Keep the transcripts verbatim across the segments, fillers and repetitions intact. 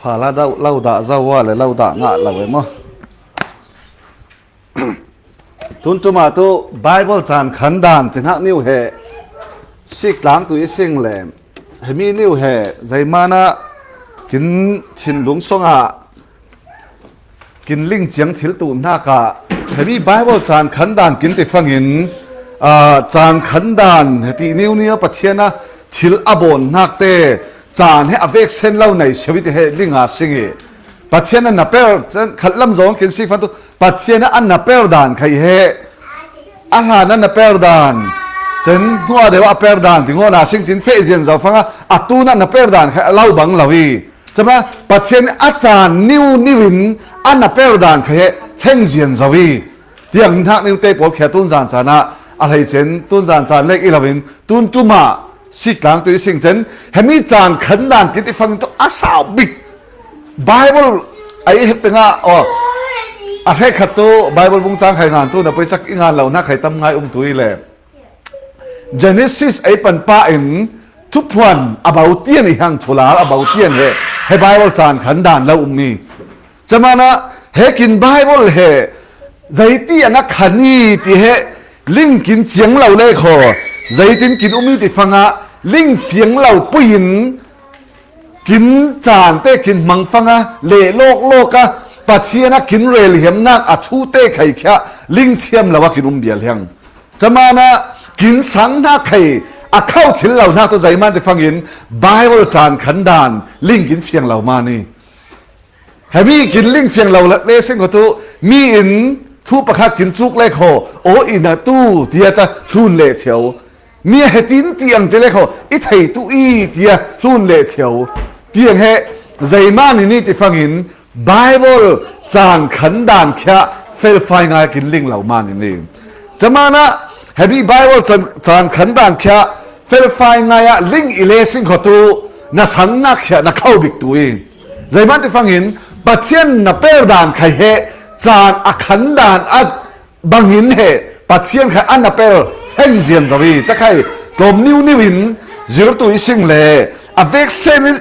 Pha la dau, lo dah zo a le lo dah ngah lo e maw? Tun tuma tu Bible caan khan dan ti hnak niu he sik tlang tu i sing le hemi niu he zeiman ah kin thinlung song ah kin ling ciang thil tu hnak ah hemi Bible caan khan dan kin ti fangin, aa, caan khan dan he ti niu nia Pathian a thil a bawn hnak te caan he a vek sen lo nei sio i ti he ling a sing i Pathian a na per, caan khat lam zong kin si fan tu Pathian a na per dan khai he a hlan a na per dan, cen hnuah deuh a per dan ti ngawn a sing tin feh zian zo fang a, a tun a na per dan khai a lo bang lo i. Cama Pathian a caan niu niu in a na per dan khai he hleng zian zo i. Tiang hnak niu te pawl khia tun zan caan ah a hlei cen tun zan caan lek i lo in tun tuma sik tlang tu i sing cen hemi caan khan dan kin ti fangin tu a sau bik Bible a i hek tengah, aw, a hrekkhat tu Bible bung cang khai ngan tu na poi cak i ngan lo hnak khai tam ngai um tu i le Genesis ei pan pah in thuphuan a bau tian i hang thular a bau tian he, he Bible caan khan dan lo um mi. Cama na he kin Bible he zeiti ang a khan i ti he ling kin ciang lo le kho, zeitin kin um i ti fang ah ling fiang lo pui in kin caan te kin hmang fang a, leh lawk lawk a, Pathian a kin rel hiamnak a thu te khai khia ling thiam lo a kin um bial hiang. Cama na kin sang hna khai a khauh thil lo hnak tu zeiman ti fangin Bible caan khan dan ling kin fiang lo man i. Hemi kin ling fiang lo le sing kho tu mi in thu pakhat kin cuk le kho, aw i na tu tia ca hlun le thiau. Mi a he tin tiang ti le kho, i thei tu i tia hlun le thiau. Tiang he zeiman i ni ti fangin Bible caan khan dan khia felfai ngai kin ling lo man i ni. Cama na hemi Bible caan, caan khan dan khia felfai ngai ah ling i le sing kho tu na sang nak khia na khauh bik tu i. Zeiman ti fangin Pathian na per dan khai he caan a khan dan a bangin he Pathian khai a na per hen zian zo i. Ca khai tlawm niu niu in zir tu i sing le a vek sen in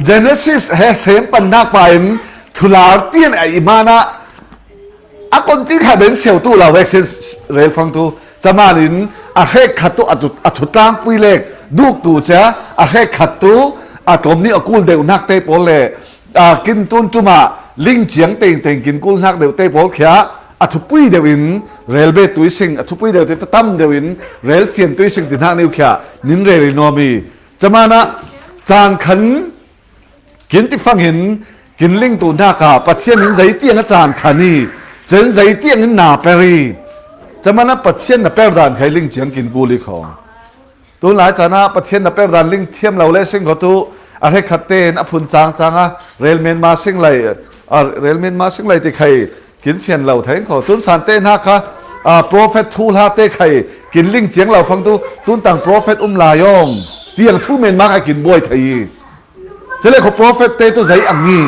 Genesis he sem pan nak pa in thular tian a i man ah a kon ti kha ben siau tu lo vek sen rel fang tu cama in a hrekkhat tu a tu, a thu tlang pui lek duk tu cia a hrekkhat tu a tlawm niu a kul deuh hnak te pawl le a, kin tun tuma ling ciang tengteng kin kul hnak deuh te pawl khia a thupui deuh in rel bet tu i sing, a thupui deuh te tam deuh in rel fian tu i sing ti hnak niu khia nin rel i nuam i. Cama na caan khan kin ti fangin kin ling tu hnak ah Pathian in zeiti ang a caan khan i, cen zeiti ang in na per i. Cama na Pathian na per dan khai ling ciang kin kul i kho. Tun lai caan ah Pathian na per dan ling thiam lo le sing kho tu a hrekkhat tein a phun cang cang a rel menma sing lai, a rel menma sing lai ti khai kin fian lo thei kho. Tun san te hna kha, a, prophet thu hla te khai kin ling ciang lo fang tu tun tang prophet um lai awng tiang thu menma khai kin buai thei i. Cele kho prophet te tu zei ang i.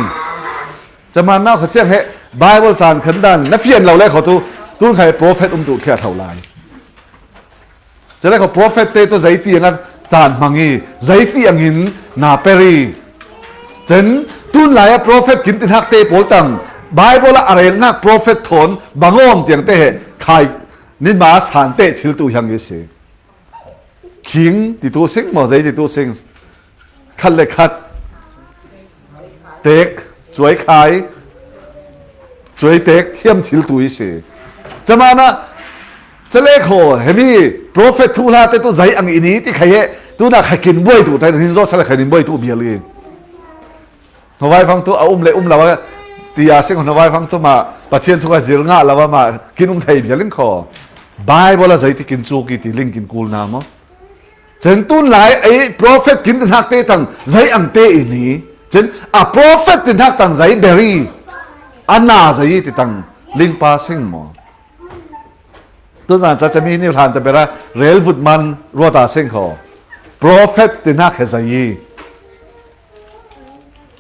Cama na kho ciang he Bible caan khan dan na fian lo le kho tu tun khai prophet um tu khia thlo lai. Cele kho prophet te tu zeiti ang a caan hmang i, zeiti ang in na per i. Cen tun lai a prophet kin ti hnak te pawl tang Bible ah a rel nak prophet thawn bang awm tiang te he khai nin ma san te thil tu hiang i si. King ti tu sing maw, zei ti tu sing. Khat le khat. Tek, cuai khai, cuai tek, thiam thil tu i si. Cama na, cele kho, hemi prophet thu hla te tu zei ang i ni ti khai he, tu na khai kin buai tu, tai hin zo sa le khai nin buai tu bial i. Hnawvai fang tu a um le um lo a, ti a sing hnawvai fang tu ma, Pathian thu kha zir ngah lo a ma, kin um thei bial in kho. Bible a zei ti kin cuk i ti ling kin kul na maw? Cen tun lai ei prophet kin hnak te tang zei ang te i ni. Cen a prophet ti hnak tang zei beri. A na zei ti tang ling pa sing maw? Tun zan ca cami ni hlan ta bera rel vut man ruat a sing kho. Prophet ti hnak he zei i.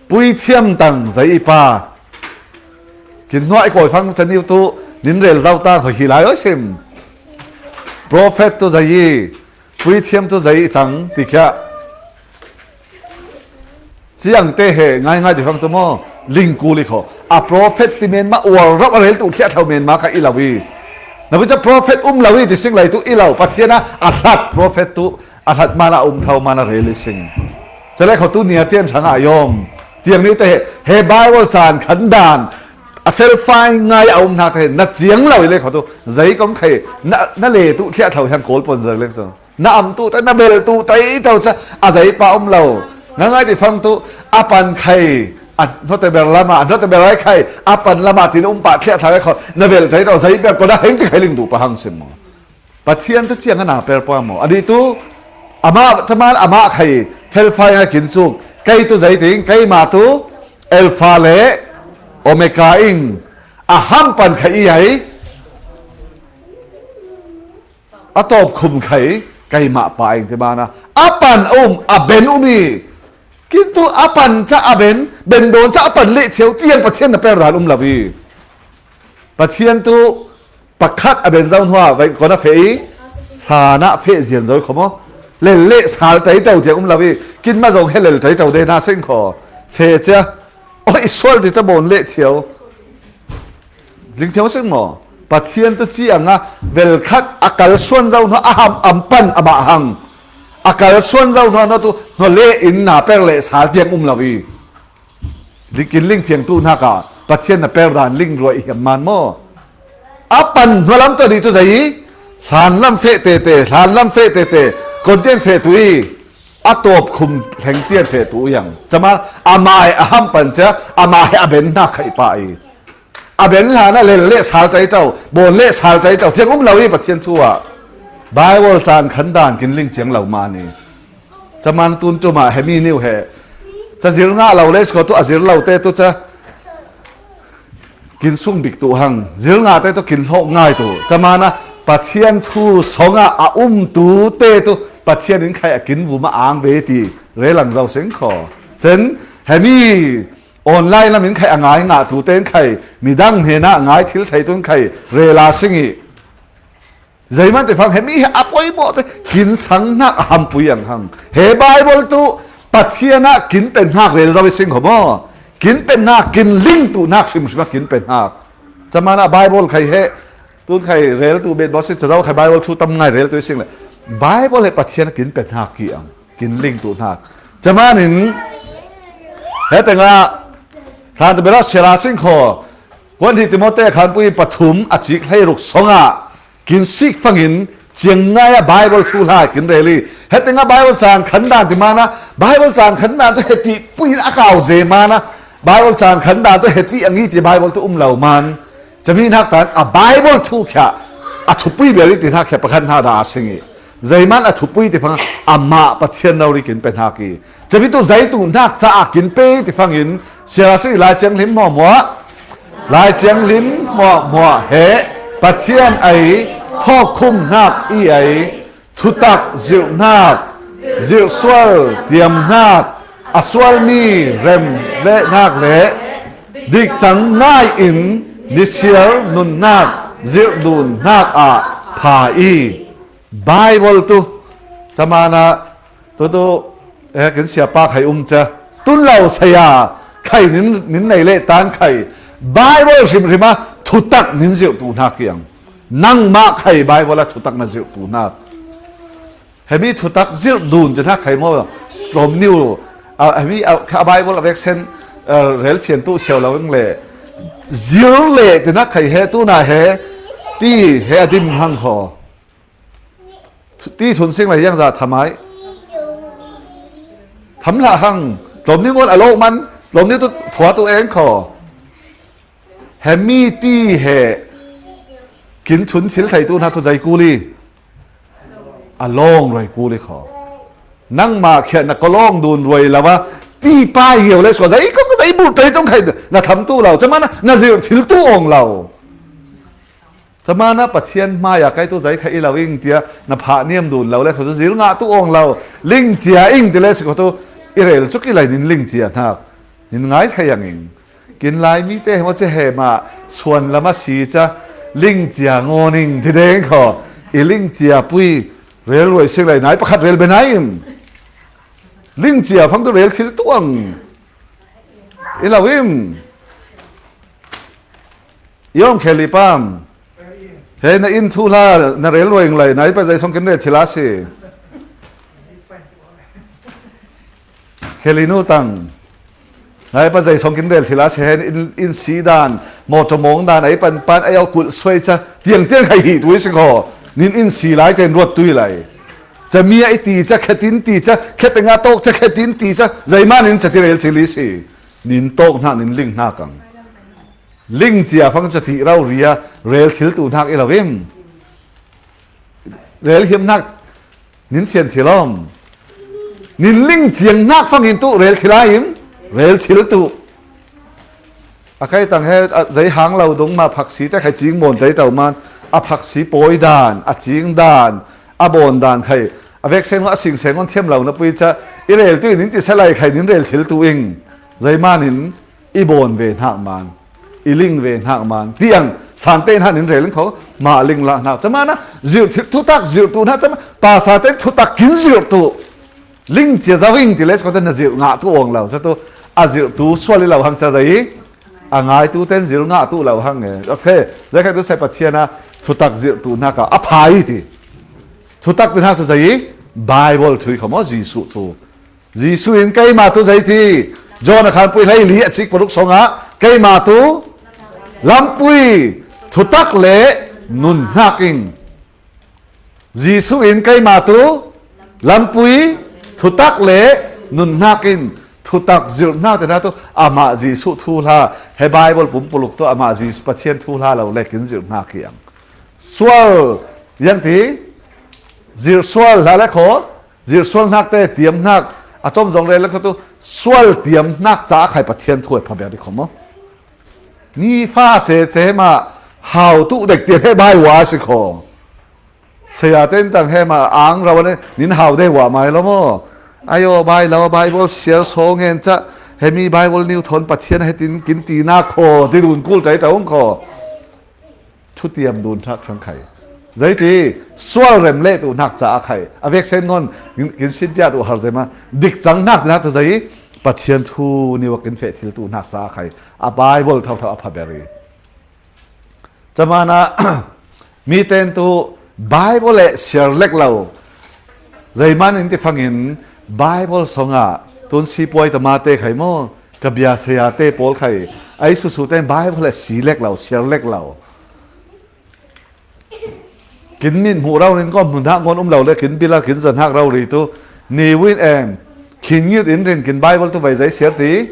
Puithiam tang zei i pa. Kin hnuah i kawi fang caniu tu nin rel zau ta kho hi lai aw sim. Prophet tu zei i. Puithiam tu zei i cang ti khia. Ciangte he ngaingai ti fang tu maw, ling kul i kho. A prophet ti men mah uar rap a rel tu thliah thlau men mah kha i lo i. Na bu ca prophet um lo i ti sing lai tu i lo. Pathian a a hlat prophet tu a hlat man a um thau man a rel i sing. Ca le kho tu nia tian thang a yom. Tiang ni te he, he Bible caan khan dan a felfai ngai a um hna te he na ciang lo i le kho tu. Zei kom khai na, na le tu thliah thlau hiang kawl pon zer leng so. Na am tu tai, na bel tu tai tau ca a zei pa um lo. Nga ngai ti fang tu a pan khai, a hnote ber lama, a hnote ber ai khai, a pan lama tin um pa thliah thlau kho, na bel tai tau zei ber ko na heng ti khai ling tu pa hang sim maw. Pathian tu ciang a na per pa maw. A di tu, amah, caman amah khai, felfai ngai kin cuk, kei tu zei ting, kei ma tu, Alpha le Omega ing, a ham pan khai i ai. A tawp khum khai, keimah pa ing ti mana. A pan um, a ben um i. Kintu a pan ca a ben, ben dawn ca a pan leh thiau tiang Pathian na per dan um lo i. Pathian tu pakhat a ben zau hnuah, vai kona feh i. Hlanah feh zian zau kho maw. Lel leh sal tai tau tiang um lo i. Kin ma zong he lel tai tau de na seng kho. Feh cia. Oi, sual ti ca bawn leh thiau. Ling thiau seng maw? Pathian tu ciang a velkhat a kalsuan zau hnu a ham am pan amah hang. A kalsuan zau hnu tu hnu le in na per leh sal tiang um lo i. Ling kin ling fiang tu hnak ah Pathian na per dan ling ruai i hiam man maw? A pan hnu lam tu a di tu zei i hlan lam feh tete, hlan lam feh tete, kon tiang feh tu i. A tawp khum hleng tian feh tu yang. Cama amah he a ham pan cia, amah he a ben hna khai pa i. A ben hlan a lel leh sal tai tau, bawn leh sal tai tau, tiang um lo i Pathian thu ah. Bible caan khan dan kin ling ciang lo mah ni. Caman tun tum ah he mi niu he. Ca zir ngah lo le, si kho tu a zir lo te tu ca. Kin sung bik tu hang, zir ngah te tu kin hlawh ngai tu. Caman a Pathian thu song ah a um tu te tu Pathian in khai a kin vum a ang ve ti relang zau seng kho. Cen, he mi online lam in khai a ngai ngah tu te in khai midang hnenah ngai thil thei tu in khai rela sing i. Zeiman te fang he mi he a poimawh te kin sang hnak a hampui ang hang. He Bible tu Pathian ah kin pen hnak rel zau i sing kho maw? Kin pen hnak, kin ling tu hnak hrimhrim ah kin pen hnak. Caman ah Bible khai he, tun khai rel tu bet baw sing, cazau khai Bible thu tam ngai rel tu i sing le. Bible he Pathian ah kin pen hnak ki ang. Kin ling tu hnak. Caman in, he tengah, hlan te bela siala sing kho, kuan hi Timote khanpui pathum a cik hleiruk song ah, kin sik fangin, ciang ngai ah Bible thu hla kin rel i. He tengah Bible caan khan dan ti mana, Bible caan khan dan tu he ti pui in a kau ze mana, Bible caan khan dan tu he ti a ngi ti Bible tu um lo man. Cami hnak tan a Bible thu khia, a thupui bel i ti hnak khia pakhat hna dah a sing i. Zeiman a thupui ti fang amah Pathian rori kin pe hnak i. Cami tu zei tu hnak caah kin pe ti fangin siala sing i Lai Thianghlim hmuahhmuah. Lai Thianghlim hmuahhmuah he Pathian ei thawkkhum hnak i ei. Thutak zirh hnak, zirh sual tiam hnak, a sualmi rem leh hnak le dik cang ngai in nisiar nun hnak, zirh dun hnak ah pha i. Bible tu, caman ah, tu tu, eh, kin siapa khai um cia, tun lo saya, khai nin, nin nei leh tan khai, Bible hrimhrim ah thutak nin zirh tu hnak i ang. Nangmah khai Bible a thutak na zirh tu hnak. Hemi thutak zirh dun ti hnak khai maw? Tlawmniu, a, hemi a, kha Bible a veksen, a, rel fian tu siau lo ing le. Zir le ti hnak khai he tu na he ti he a dim hang kho. Thu, ti thun sing le hiang za thamai. Tham hlah hang. Tlawmniu ngon a lawk man. Tlawmniu tu thua tu eng kho. Hemi ti he kin thun thil thei tu hna tu zei kul i. A lawng ruai kul i kho. Nangmah khiah na ka lawng dun ruai lo a, ti pa hiau le sual zei kong zei bu tei tong khai na tham tu lo. Caman na zirh thil tu awng lo. Caman Pathian hmai a kai tu zei khai i lo ing tia na phah niam dun lo le kho tu zir ngah tu awng lo. Ling cia ing ti le si kho tu i rel cuk i lai nin ling cia hnak. Nin ngai khai ang ing. Kin Laimi te hmaw cia he mah suan lam a si ca ling cia ngaw ning ti deng kho. I ling cia pui rel ruai sik lai nai pakhat rel be nai im. Ling cia fang tu rel thil tuang. I lo im? I om khel i pam. He na inn thu hla na rel ruai ing lai, na i pa zei song kin rel thila si. Khel i nu tang. Na i pa zei song kin rel thila si, he in, in si dan, motor mong dan, a i pan pan, a i au kul suai cha, tiang tiang khai hi tui si kho. Nin in si lai cha in ruat tui lai. Cha mi a i ti cha, khetin ti cha, kheteng a tok cha, khetin ti cha, zei man in cha ti rel thili si. Nin tok hnak, nin ling hnak ang. Ling cia fang cha ti rau ria, rel thil tu hnak i lo im? Rel hiam hnak, nin fian thil om. Nin ling ciang hnak fang in tu rel thil a im? Rel thil tu. A kai tang he, a zei hang lo dung ma phak si te khai cing mon tei tau man. A phak si pawi dan, a cing dan, a bawn dan khai. A vek sen a sing seng on thiam lo na pui cha. I rel tu in nin ti sa lai khai nin rel thil tu ing. Zei man in i bawn ve hnak man, i ling ve hnak man. Tiang, sante hnak nin rel in kho, ma ling la hnak. Cha man a, zir thil thutak zir tu hnak cha man, pa sate thutak kin zir tu. Ling cia za wing ti le, sa kho te na zir ngah tu ong lo, cha tu, a zir tu sual i lo hang cha zei, a ngai tu ten zir ngah tu lo hang e. A phe, zei khai tu sai Pathian a, thutak zir tu hnak a, a phai ti. Thutak tu hnak tu zei, Bible thui kho mo, Jesuh tu. Jesuh in keima tu zei ti, John a khan pui hlei li a cik paruk song ah, keima tu lampui, thutak le nun hnak ing. Jesuh in keima tu lampui, thutak le nun hnak in, thutak zirh hnak te hna tu, amah Jesuh thu hla, he Bible pumpuluk tu amah Jesuh Pathian thu hla lo le kin zirh hnak hi ang. Sual, yang ti, zirh sual hla le kho, zirh sual hnak te tiam hnak, a com zong rel le kho tu, sual tiam hnak caah khai Pathian thu he phaber i kho maw? Nifa cece mah hau tu dek tiang he bai wa si kho. Saya ten tang he mah ang rau ne, nin hau de wa mai lo maw? Ayo bai lo, Bible sial so ngen ca, he mi Bible niu thon Pathian he tin kin ti na kho, ti dun kul tai taung kho. Thutiam dun hnak hrang khai. Zei ti, sual rem le tu hnak caah khai. A vek sen ngon, kin sin pia tu har zema. Dik cang hnak ti hnak tu zei, Pathian thu niwa kin feh thil tu hnak caah khai. A Bible thau thau a phaberi. Camana, mi ten tu Bible le siar lek lo. Zeiman in ti fangin Bible song ah tun si puai ta ma te khai maw, ka bia saya te pawl khai, ai susu ten Bible le si lek lo, siar lek lo. Kin min hmuh rau rin kawm hmun hak ngon um lo le kin bila kin zan hak rau ri tu ni win em, khin ngiut in rin kin Bible tu vai zai siar ti.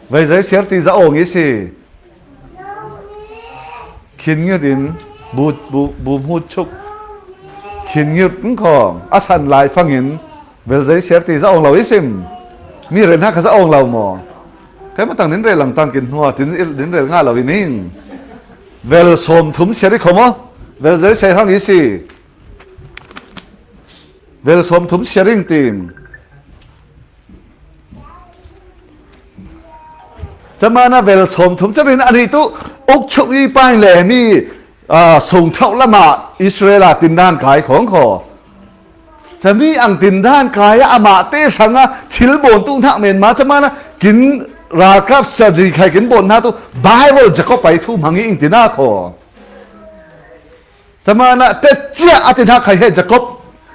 Vai zai siar ti za ong i si. Khin ngiut in bu, bu, bu hmut chuk. Khin ngiut in kong a san lai fangin vel zei siar ti za ong lo i sim. Mi rel hna kha za ong lo maw? Kai matang nin rel lang tang kin hnua, tin, nin rel ngah lo i ning. Vel sawm thum siar i kho maw? Vel zei siar hang i si. Vel sawm thum siar ing tim. Camana vel sawm thum carin a nih tu uk chuk i pain le mi, ah, sung thauh lamah Israel a tindan kai khong kho. Cami ang tindan kai a amah te hrang a thil bawn tu hnak men ma camana kin ralkap strategy khai kin bawn hna tu Bible Jacob pai thu hmang i ing ti na kho. Camana tet cia a ti hnak khai he Jacob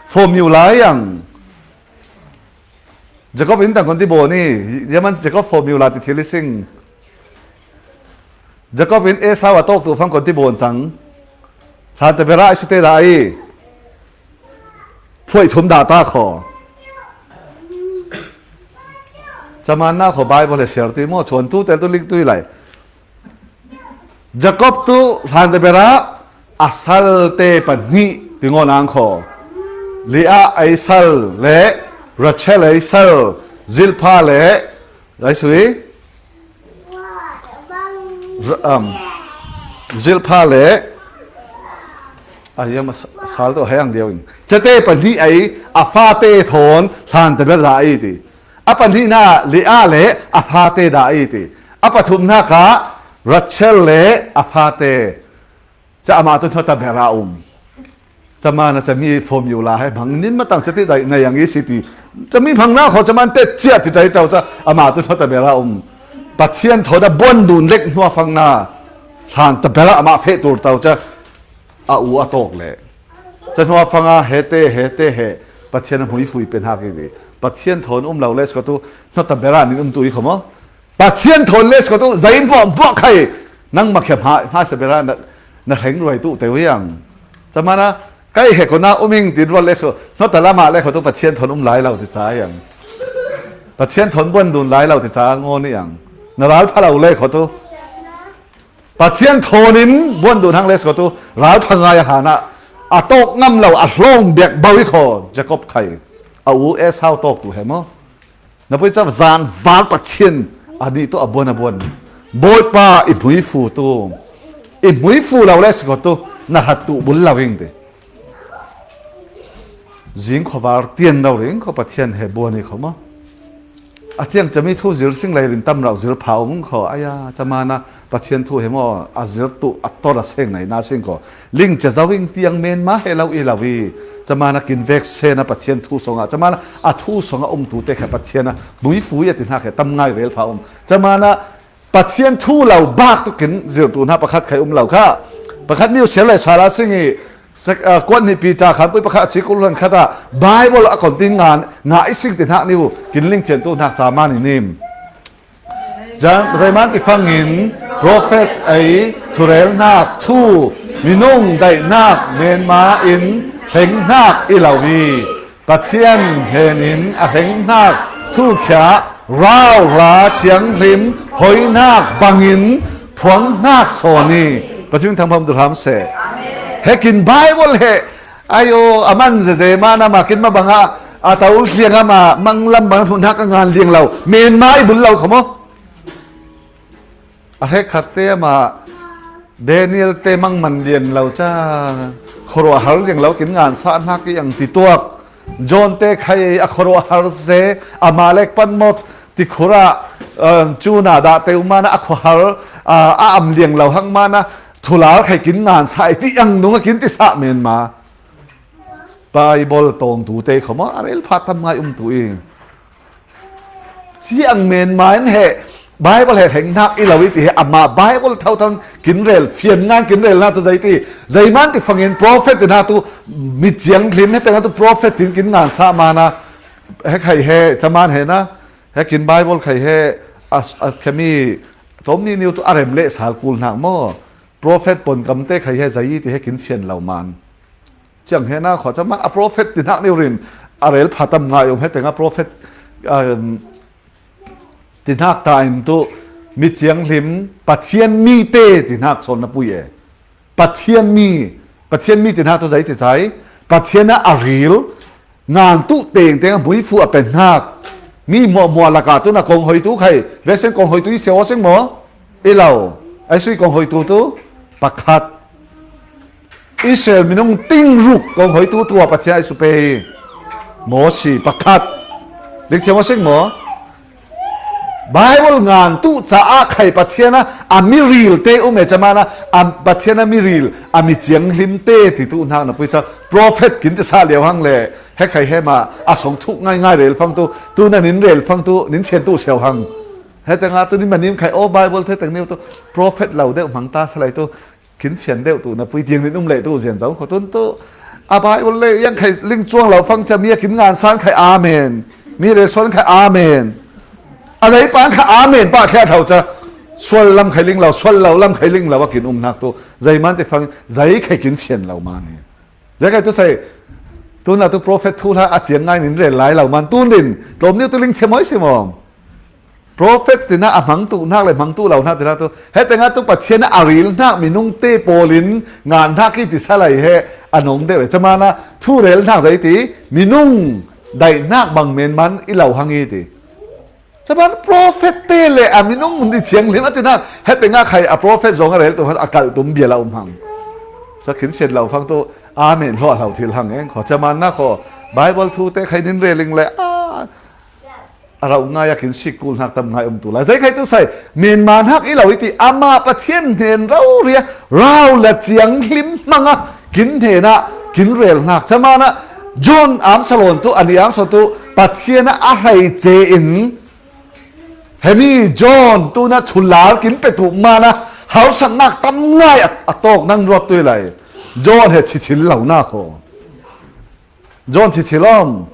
formula i ang. Jacob in tang kon ti bawn i, yaman Jacob formula ti thil i sing. Jacob in Esau a tawk tu fang kon ti bawn cang. Hlan te bera i sute dah i. Phuai thum dah ta kho. Camana kho Bible he siar ti maw, chuan tu tel tu lik tu i lai. Jacob tu hlan te bera a sal te pahnih ti ngawn ang kho. Leah ei sal le Rachel ei sal, Zilpha le, ei sui? Ra-, um, Zilpha le, a hiam a sa-, sal tu hei ang deuh in. Cate pahnih ei a fate thawn hlan te bera dah i ti. A pahnihna Leah le a fate dah i ti. A pathumna kha Rachel le a fate. Ca amah tu hnuata bera um. Camana cami formula he hmang nin matang cati dai na yang i si ti Cami phangna kho caman tet ciah ti tai tau ca, amah tu hnuata bera um. Pathian thawn a buan dun lek hnuafangna hlan ta bera amah feh tur tau ca, a u a tawk leh. Ca hnuafanga hete, hete he, Pathian a hmuifui pe hnak i ti. Pathian thawn um lo le siko tu, hnuata bera nin um tu i kho maw? Pathian thawn le siko tu, zain vuah vuah khai, nang makhia hma, hma sa bera na, na hleng ruai tu te wiang. Camana, kai he kona um ing tin rual le siko, hnuata lama le kho tu, Pathian thawn um lai lo ti ca iang. Pathian thawn buan dun lai lo ti ca ngaw ni iang. Na ral pha lo le kho tu. Pathian thawn in buan dun hang le siko tu, ral pha ngai a hana, a tawk ngam lo, a hlawng biak bau i kho, Jacob khai. A u Esau tawk tu he maw? Na pui ca zan var Pathian a nih tu a buan a buan. Bawipa i hmuifu tu. I hmuifu lo le siko tu na hat tu bul lo ing ti. Zing khuavar tian lo ring kho Pathian he buan i kho maw? A ciang cami thu zir sing lei rin tam rau zir pha um kho. Aya, camana Pathian thu he maw, a zir tu a tawr a seng nai na sing ko. Ling cia zo ing tiang men ma he lo i lo i. Camana kin vek sena Pathian thu songa. Camana a thu songa um tu te kha Pathian a. Bui fui a ti hna khe tam ngai rel pha um. Camana Pathian thu lo bak tu kin zir tu hna pakhat khai um lo kha. Pakhat niu sial lai sala sing i sek-, ah, kuat ni pi ta khan pui pakhat a cikul hlan khat a Bible a kon tin ngan nga i sing ti hnak niu kin ling fian tu hnak ca man i nim. Zan-, Zeiman ti fangin profet ei thurelhnak thu minung daihnak menma in hlenghnak i lo i Pathian hnenin a hlenghnak thu khia rau hla thianghlim hoihnak bangin phuanghnak sawn i Pathian thangpham tu hram seh. Hekin Bible he ayo a man zeze ma na ma kin ma banga a tau hliang ama manglam bang hnak a ngan liang lo. Menma i bul lo kho maw? A hrekkhat te amah Daniel te mangman lian lo ca khuaruah har liang lo kin ngan sah hnak i ang ti tuak. John te khai a khuaruah har se, Amalek pan mawt ti khurah, eh, cu na dah te um mana a khuahar, ah, a am liang lo hang mana thular khai kin ngan sah i ti ang nung a kin ti sah menma. Bible tawng tu te kho maw, a rel pha tam ngai um tu i. Ciang men main he Bible he hlenghnak i lo i ti he amah Bible thotho kin rel, fian ngan kin rel na tu zei ti. Zeiman ti fangin prophet ti na tu mi ciang hlim he tengah tu prophet tin kin ngan sa mana he khai he, caman he na, he kin Bible khai he a, a khemi tom ni niu tu a rem le sal kul hnak maw? Prophet pon kam te khai he zei ti he kin fian lo man. Ciang he na kho caman a prophet ti hnak niu rin a rel pha tam ngai um he tengah prophet, um, ti hnak ta in tu mi ciang hlim Pathian mi te ti hnak sawn na pui e. Pathian mi, Pathian mi ti hnak tu zei ti cai. Pathian a a ril ngan tu teng teng a hmuifu a pen hnak. Mi hmuahhmuah lakah tu na kong hoi tu khai. Vesen kong hoi tu i seo seng maw? I lo. Ai sui kong hoi tu tu pakhat. Israel minung tingruk kong hoi tu tu a Pathian ai su pe hi. Mosi pakhat. Dik thiam a sing maw? Bible ngan tu caah khai Pathian a, a mi ril te um e camana, a Pathian a mi ril, a mi ciang hlim te ti tu hnak na pui ca prophet kin ti sa lio hang le, he khai he ma, a song thuk ngai ngai rel phang tu, tu na nin rel phang tu, nin fian tu siau hang. He tengah tu nin manim khai, o Bible the teng niu tu, prophet lo deuh hmang ta salai tu, kin fian deuh tu na pui tiang nin um leh tu zian zo kho tun tu. A Bible le yang khai ling cuang lo fang ca mi a kin ngan san khai amen. Mi le suan khai amen. A zei pan khai amen pa khia thau ca. Sual lam khai ling lo, sual lo lam khai ling lo a kin um hnak tu. Zei man ti fang, zei khai kin fian lo man hi. Zei khai tu sai, tu na tu prophet thu hla a ciang ngai nin rel lai lo man tun din. Tlom niu tu ling chiam hoi si mawm. Prophet tinah a hmang tu hnak le hmang tu lo hnak tinah tu. He tengah tu Pathian a ril hnak minung te pawl in ngan hnak i ti salai he a nong deuh e. Camana thu rel hnak zei ti minung daih hnak bang men man i lo hang i ti. Caman prophet te le a minung mun ti thiang hlim a ti hnak he tengah khai a prophet zong a rel tu a kal tum bia la um hang. Ca khin fian lo fang tu amen hlawh hlau thil hang eng kho. Camana kho Bible thu te khai nin reling le a a rauh ngai a kin sik kul hnak tam ngai um tu lai. Zei khai tu sai, menma hnak i lo i ti, amah Pathian hnen rauria, rau le ciang hlim hmanga, kin hnenah, kin rel hnak. Camana, John am salon tu, ani am salon tu, Pathian a hei ce in, hemi John tuna thular kin petu mana hausatnak tam ngai a, a tawk nang ruat tui lai. John he thi thil lo na kho. John thi thil om.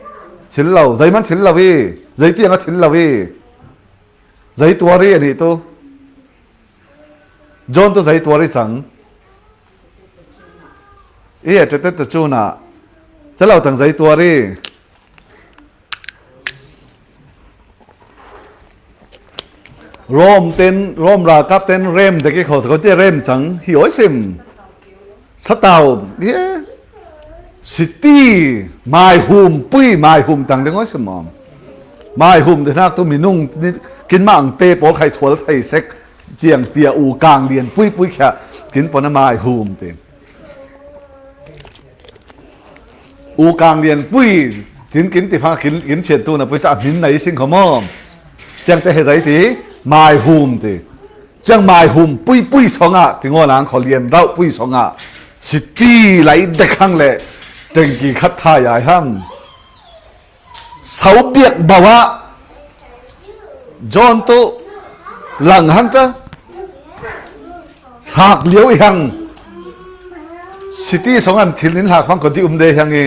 Thil lo. Zeiman thil lo i. Zeitiang a thil lo i. Zeituari a nih tu. John tu zeituari cang. I a tetet ta cuna. Calo tang zeituari. Rom ten, Rom ralkap ten rem dek i kho sakon ti rem cang hi oi sim. Satau hi. Siti maihum pui maihum tang deng oi sim om. Maihum te nak tu minung kin mang te pawl khai thual thei sek tiang tia u kang lian pui pui khia kin pona maihum te. U kang lian pui, tin kin ti phang kin, kin fian tu na pui ca min nei sing kho maw. Ciang te he dai ti, maihum ti. Ciang maihum pui pui song a, ti ngaw lang kho lian rau pui song a. Siti lai dek hang le, tengki khat thai ai ham. Saubiak bau ah John tu lang hang ca. Hlak liau i hang. Siti song an thil in hlak hang ko di um de hang i.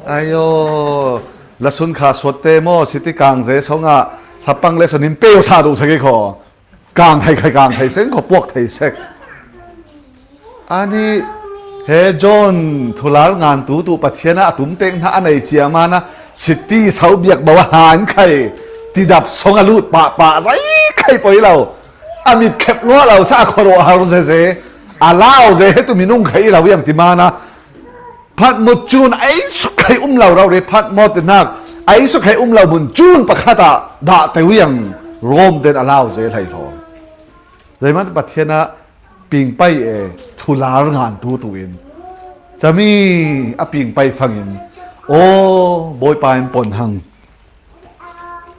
Ayo, lasun kha suat te maw, siti kang ze song ah, hlapang le son in peu sa du sa ki kho. Kang thei khai kang thei seng kho puak thei sek. Ani he John thular ngan tu tu Pathian a tum teng hna a nei cia mana siti saubiak bo a han khai tidap song a lut pah pah zai khai poi lo. A mit khep lua lo sa a khuaruah har zeze a lau ze he tu minung khai lo yang ti mana Phatmut cun a ei suk khai um lo rau ri phatmut tinak a ei suk khai um lo mun cun pakhat ah dah te wiang Rom ten a lau ze hlei hlaw. Zeiman Pathian ah pingpai e thular ngan tu tu in cami a pingpai fangin aw Bawipa in pon hang.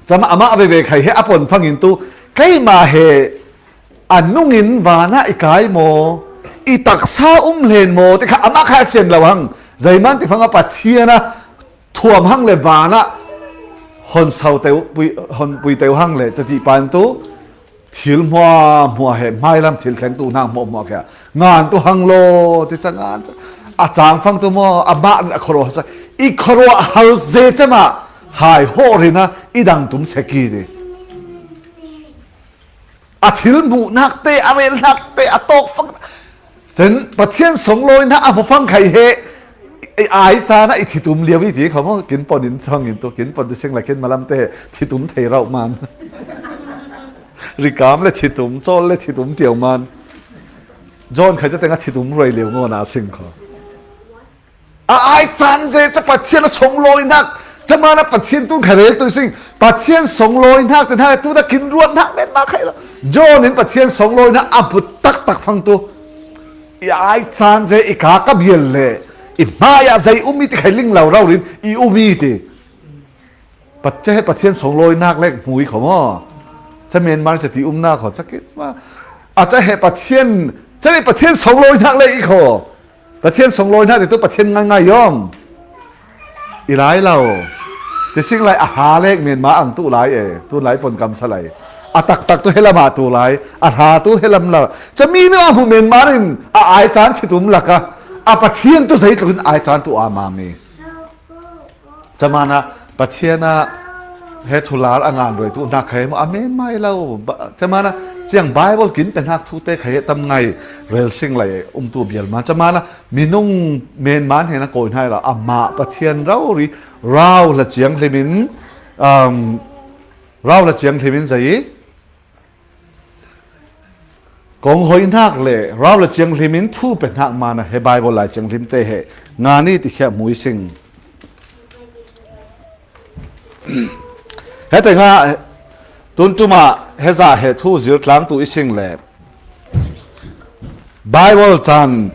Cama amah veve khai he a pon fangin tu keimah he a nungin vanah i kai maw? I taksa um hlen maw? Ti kha amah kha a fian lo hang. Zeiman ti fanga Pathian a thuam hang le vanah hon so teu, pui, hon pui teu hang le tati pan tu thil hmuahhmuah he hmailam thil thleng tu hna hmuahhmuah khia ngan tu hang law ti ca ngan a cangfang tu maw amah a khuaruah sa i khuaruah har ze cama hai hawh rin a i dang tum seki ti. A thil hmuhnak te a relhnak te a tawk fang cun Pathian songlawi hna a hmu fang khai he i ai caan ah i thitum lio i ti kho maw? Kin pon in thang in tu kin pon ti sing la kin malam te thitum thei rauh man. Rikam le thitum, cawl le thitum ṭiau man. John khai cateng a thitum ruai lio ngaw na sing kho. A ai caan ze ca Pathian a songlawinak, ca man a Pathian tun kha rel tu sing, Pathian songlawinak te hna tu na kin ruat hnak men ma khai lo. John in Pathian songlawinak a hmu taktak fang tu. I ai caan ze i ka ka bial le i hmai ah zei um i ti khai ling lo rau rin i um i ti. Pathian he Pathian songlawinak le hmu i kho maw? Ca men mar ca ti umnak kho ca kit ma. A ca he Pathian, ca le Pathian songlawinak le i kho. Pathian songlawi hna ti tu Pathian ngaingai yom. I lai lo. Ti sing lai a ha lek men ma ang tu lai e. Tu lai pon kam sa lai. A taktak tu helam ah tu lai. A ha tu helam la. Ca mi nu a hmu men ma rin a ai caan thitum laka a Pathian tu zeitluk in ai caan tu a ma mi. Ca man ah Pathian ah he thular a ngan ruai tu hnak khai maw a men mai lo. Ca man ah ciang Bible kin pe hnak thu te khai he tam ngai rel sing lai um tu bial man. Ca man ah minung men man he na kawi hnai lo amah Pathian rau ri rau hla ciang hlim in, um, rau hla ciang hlim in zei kong hoi hnak le rau le ciang hlim in thu pe hnak man ah he Bible lai ciang hlim te he ngan i ti khia hmui sing. He tengah tun ṭum ah he zah he thu zir tlang tu i sing le Bible caan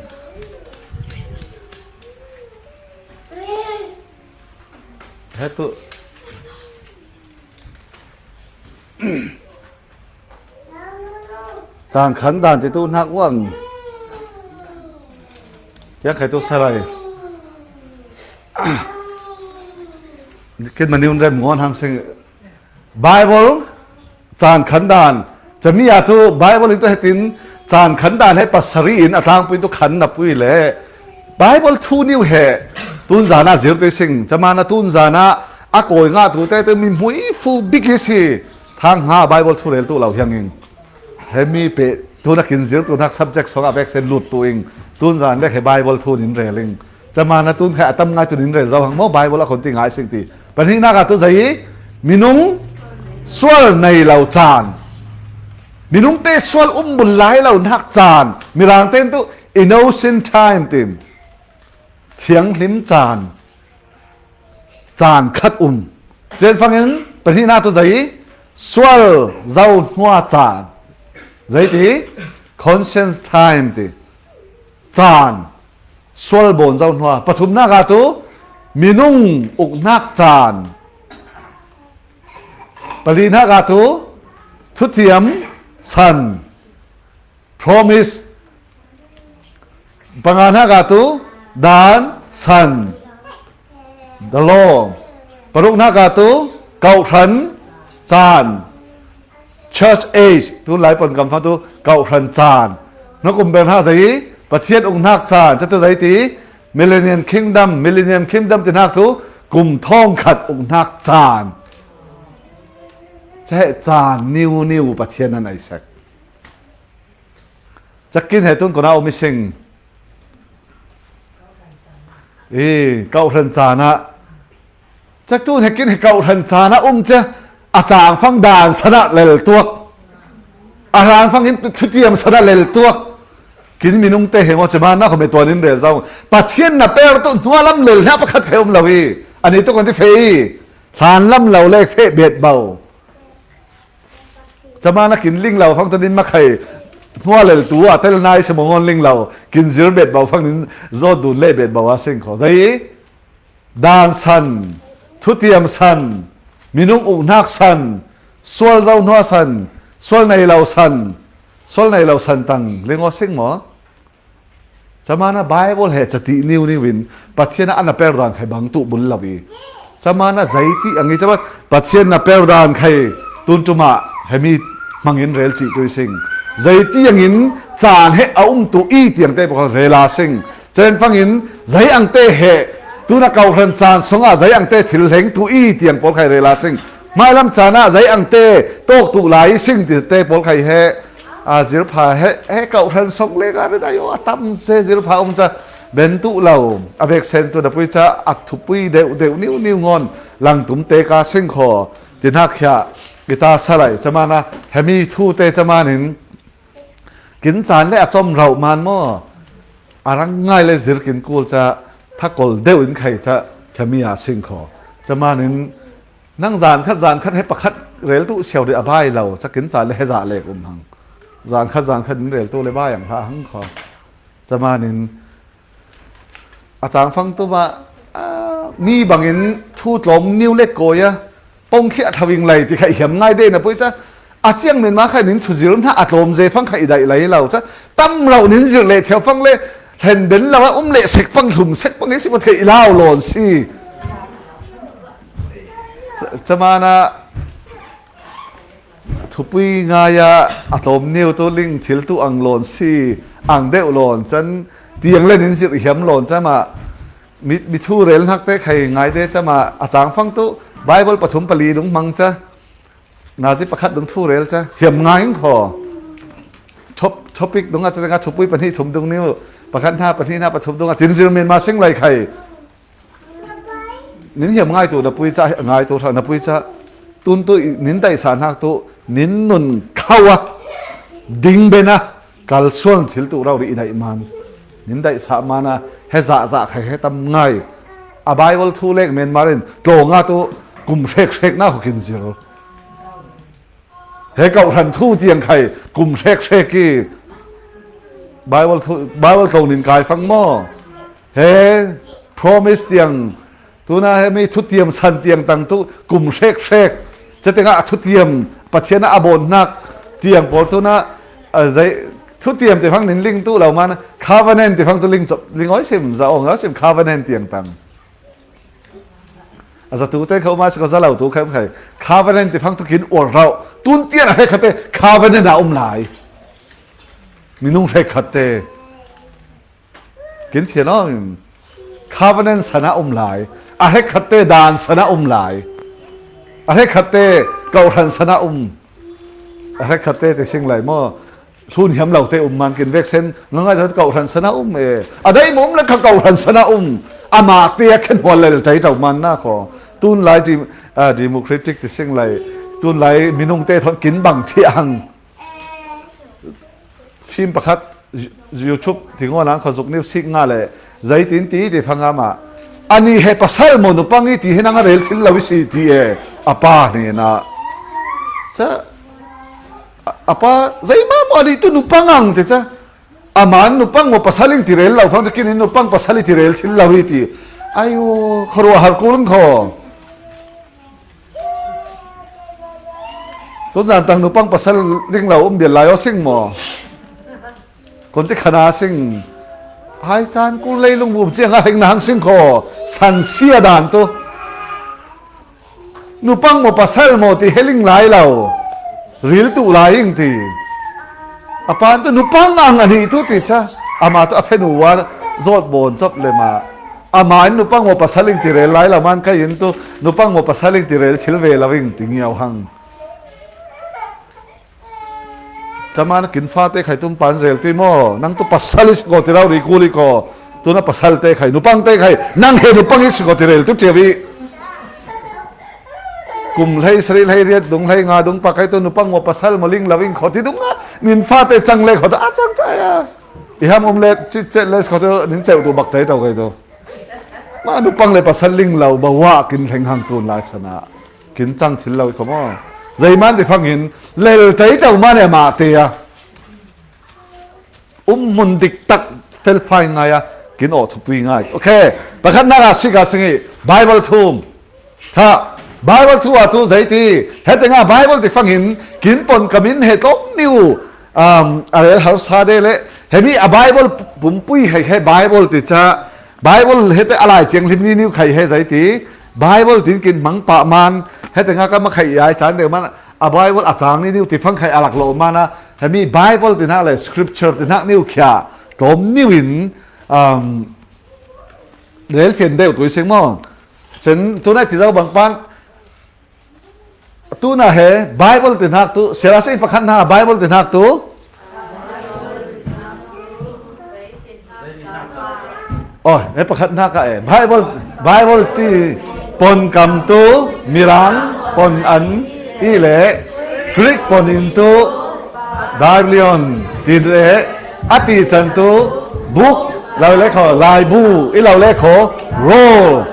he tu Caan khan dan ti tu hnak uang. Tiang khai tu salai. Kin mani un rem ngawn hang sing. Bible caan khan dan. Cami a tu Bible in tu hetin caan khan dan he pasari in a tlangpui tu khan na pui le. Bible thu niu he tun zana zir tu sing. Cama na tun zana a koi nga tu te tu mi hmui fu bik hi si. Thang nga Bible thu rel tu lo hiang ing. He mi pe tuna kin zir tu nak subject song a bek sen lut tu ing. Tun zan le he Bible thu nin rel ing. Cama na tun khai a tam ngai tu nin rel zau hang mo Bible a kon ti ngai sing ti. Pani nak a tu zai minung sual nei lo caan. Minung te sual um bul lai lo nak caan. Mirang ten tu innocent time tim. Thianghlim caan. Caan khat um. Cen fangin pani nak tu zai sual zau hnua caan. Zai ti conscience time ti. Caan sual bon zau hnua. Pathum nak a tu minung uknak caan. Pali nak a tu thutiam san. Promise. Panga nak a tu dan san. The law. Paruk nak a tu kauhran caan. Church age tu lai pon kam fa tu kauhran caan. Na kum ber nak zai Pathian uknak caan. Catu zai ti Millennium Kingdom, Millennium Kingdom ti nak tu kum thong khat uknak caan. Cahe caan niu niu Pathian nan ai sek. Cakin he tun kona um i sing. I kauhran caan a. Cak tun he kin he kauhran caan a um ce a cangfang dan sana lel tuak. A rangfang in thutiam sana lel tuak. Kin minung te he mo cema na khome tuan in rel zau. Pathian na per tu hnua lam lel na pakhat he um lo i. Ani tu kon ti fe i. Hlan lam lo le fe bet bau. Cama na kin ling lo fang tu nin makhai hnua lel tu a tel nai se mongon ling lo kin zir bet bau fang nin zot dun le bet bau a sing kho. Zai dan san, thutiam san, minung uknak san, sual zau hnua san, sual nei lo san, sual nei lo san tang ling aw sing maw? Cama na Bible he cati niu niu in Pathian a ana per dan khai bang tu bul lo i. Cama na zaiti ang i cama Pathian na per dan khai tun tuma hemi mangin rel ci tu i sing. Zaiti angin caan he a um tu i tiang te pakhat rela sing. Cen fangin zai ang te he tuna kauhran caan songa zai ang te thil hleng tu i tiang pawl khai rela sing. Mailam caan a zai ang te tawk tu lai sing ti te pawl khai he. A zirpha he, he kauhran song le ka rin ayo a tam se zirpha um ca ben tu lo a vek sen tu na pui ca a thupui deuh deuh niu niu ngon lang tum te ka sing kho ti nak khia i ta sa lai cama na hemi thu te cama nin kin caan le a com rau man maw a rang ngai le zir kin kul ca thakol deuh in khai ca khami a sing kho cama nin Nang zan khat zan khat he pakhat rel tu siau ri a bai lo cakin ca le he zah lek um hang. Zan khat zan khat in rel tu le bai ang hla hang kho. Camanin a cangfang tu ma mi bangin thu tlawm niu le kawi a pong thliah thawing lai ti kha i hiam ngai de na pui ca. A ciang men ma kha nin thuzir hna a tlawm ze fang kha i daih lai lo ca. Tam rauh nin zirh leh thiau fang le hlen ben lo a um leh sek fang hlum sek fang hi si maw theih lau lawn si. Ca-, camana thupui ngai a a tlawm niu tu ling thil tu ang lawn si, ang deuh lawn can tiang le nin zirh hiam lawn cama mi, mi thu rel hnak te khai ngai de cama a cangfang tu Bible pathum pali dung hmang ca. Nazi pakhat dung thu rel ca hiam ngai ing kho. Top-, topic dung a ca tengah thupui pahnih thum dung niu pakhat hna pahnih hna pathum dung a tin zir men ma sing lai khai. Nin hiam ngai tu na pui ca ngai tu hra na pui ca tun tu nin daihsa hnak tu nin nun khau a ding ben a kalsuan thil tu rau ri i daih man. Nin daihsa man a he zah zah khai he tam ngai. A Bible thu lek men marin tlawng a tu kum hrek hrek na khukin zir. He kauhran thu tiang khai kum hrek hrek i Bible thu, Bible tlawng nin kai fang maw? He promise tiang tuna he mi thutiam san tiang tang tu kum hrek hrek. Ca tengah a thutiam Pathian a a bawn hnak tiang pawl tuna a zei thutiam ti fang nin ling tu lo man covenant ti fang tu ling cop, ling oi sim za ong oi sim covenant tiang tang. A zatute kha um a si ko, za lo tu kha um khai. Covenant ti phang tu kin uar rau. Tun tian a hrekkhatte covenant a um lai. Minung hrekkhatte. Kin thian aw, covenant sana um lai. A hrekkhatte dan sana um lai. A hrekkhatte kohhran sana um. A hrekkhatte ti sing lai maw. Hlun hiam lote um man kin veksen, nga ngai ta kohhran sana um e. A dai mawm le kha kohhran sana um. Amah te a khen hual lel tai tau man na kho. Tun lai di, a, democratic ti sing lai. Tun lai minung te thon kin bang thi ang. Film pakhat, YouTube ti ngawn ang kho zuk niu sik nga le. Zaitin ti ti phang ama. Ani he pasal maw nupang i ti he nang a rel thil lo i si ti e. A pa ni na. Cha. A, a pa, zai ma maw ani tu nupang ang ti cha. Aman nupang maw pasal ing ti rel lo phang cha kin in nupang pasal i ti rel thil lo i ti. Ayo, kharua har kul kho. Tun zan tang nupang pasal ring lo um bial lai aw sing maw. Kon ti khana sing. Hai san kul leilung vum chiang a heng na hang sing kho. San sia dan tu. Nupang maw pasal maw ti heling lai lo. Ril tu lai ing ti. A pan tu nupang ang ani tu ti cha. Ama tu a phenu wa zot bon chop le ma. Ama in nupang maw pasal ing ti rel lai lo man kai in tu. Nupang maw pasal ing ti rel thil ve lo ing ti ngiau hang. Chamana kin fate khai tum pan rel ti maw. Nang tu pasal i si ko ti rau ri kul i ko. Tuna pasal te khai, nupang te khai. Nang he nupang i si ko ti rel tu chiawi. Kum hlei sari hlei riat dung hlei nga dung pa khai tu nupang maw pasal maw ling lo ing kho ti dung a. Nin fate chang le kho tu a chang chai a. I ham um le chit chet le kho tu nin cheu tu bak chai tau khai tu. Ma nupang le pasal ling lo ba wa kin hleng hang tun lai sana. Kin chang thil lo i kho maw. Zai man ti phang in lel tai tau man e ma te a. Um mun dik tak fel fai ngai a. Kin aw thupui ngai. Ok. Pakhat na ra sik a sing i Bible thum. Kha Bible thu a tu zai ti. Hete nga Bible ti phang in kin pon kamin he tlom niu. Um, a rel har sa de le. Hemi a Bible pumpui he he Bible ti cha. Bible hete a lai chiang hlim ni niu khai he zai ti. Bible tin kin mang pa man. Hete nga ka ma khai ai chan de man. A Bible a chang ni niu ti phang khai a lak lo man a. Hemi Bible ti nak le scripture ti nak niu khia. Tlom niu in, um, rel fian deu tu i sing maw. Chen tu nai ti zau bang pan. Tu na he Bible ti nak tu, sera sei pakhat na Bible ti nak tu. Oh, he pakhat na ka e. Bible, Bible ti pon kam tu, mirang pon an i le, Greek pon in tu, Biblion ti le, a ti chan tu, book, lo le kho, laibu, i lo le kho, roll,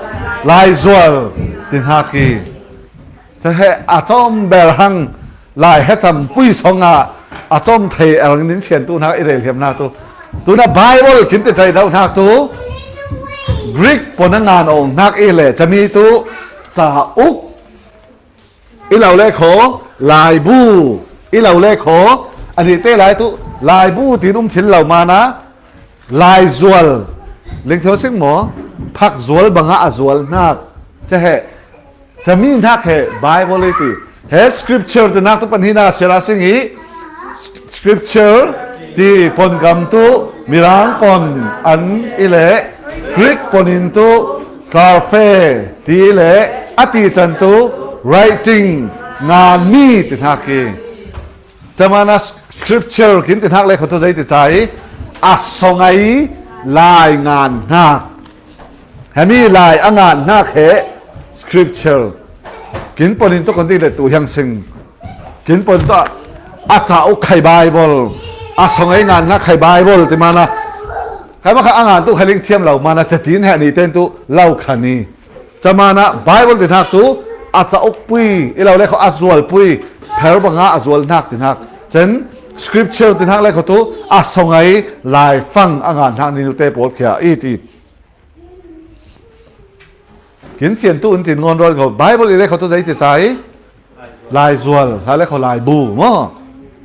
laizual, ti nak i. Cha he a chom bel hang lai he cham pui song a a chom thei a rang nin fian tu nak i rel hiam nak tu. Tu na Bible kin ti chai dau nak tu. Greek pon a ngan ong nak i le chami tu cha uk i lo le kho laibu i lo le kho ani te lai tu laibu tin um thil lo mana laizual leng thil sing maw phak zual banga a zual nak. Cha he Chami nak he Bible i ti. He scripture ti nak tu pan hi na sera sing i. Scripture ti pon kam tu mirang pon an i le Greek pon in tu graphe ti i le a ti chan tu writing ngan mi ti nak i. Chamana scripture kin ti nak le kho tu zai ti chai a songai lai ngan nak. Hemi lai a ngan nak he scripture. Kin pon in tu kon ti le tu hiang sing. Kin pon tu a cha u khai Bible. A songai ngan nak khai Bible ti mana. Khai ma kha a ngan tu khai ling chiam lo mana cha tin he ni ten tu lo kha ni. Chamana Bible ti nak tu a cha uk pui i lo le kho a zual pui pher banga a zual nak ti nak. Chen scripture ti nak le kho tu a songai lai fang a ngan nak ni nu te pol khia i ti. Kin fian tu un tin ngon ron ko Bible i le kho tu zai ti chai. Laizual, ha le kho laibu maw.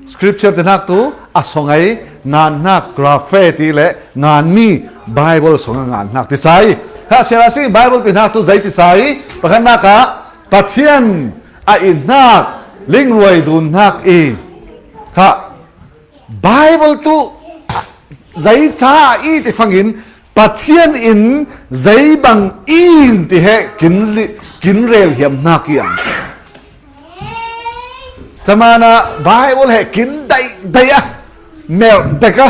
Scripture ti nak tu a songai ngan nak graphe ti le ngan mi Bible songa ngan nak ti chai. Kha siara si Bible ti hnak tu zei ti ca i, pakhatnak ah Pathian a it hnak, lingruai dun hnak i, kha Bible tu zei ca i ti fangin Pathian in zei bang i ti he kin, kin rel hiam hnak i ang. Camana Bible he kin daih daih a, melh dek a,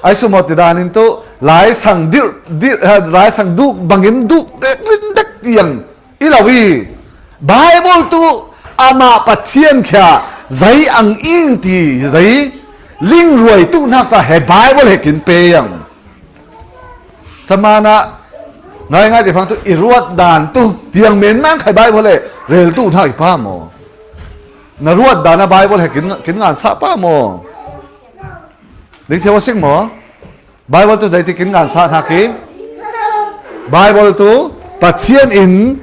ai sumawh ti dan in tu laisang dirh, dirh, laisang duk bangin duk dek, rin dek tiang i lo i, Bible tu amah Pathian khia zei ang ing ti zei lingruai tu hnak ca he Bible he kin pe ang. Camana ngaingai ti fang tu i ruat dan tu tiang men mang khai Bible he rel tu hnak i pa maw? Na ruat dan a Bible he kin, kin ngan sa pa maw? Ding thiau a sing maw? Bible tu zei ti kin ngan sa hnak i, Bible tu Pathian in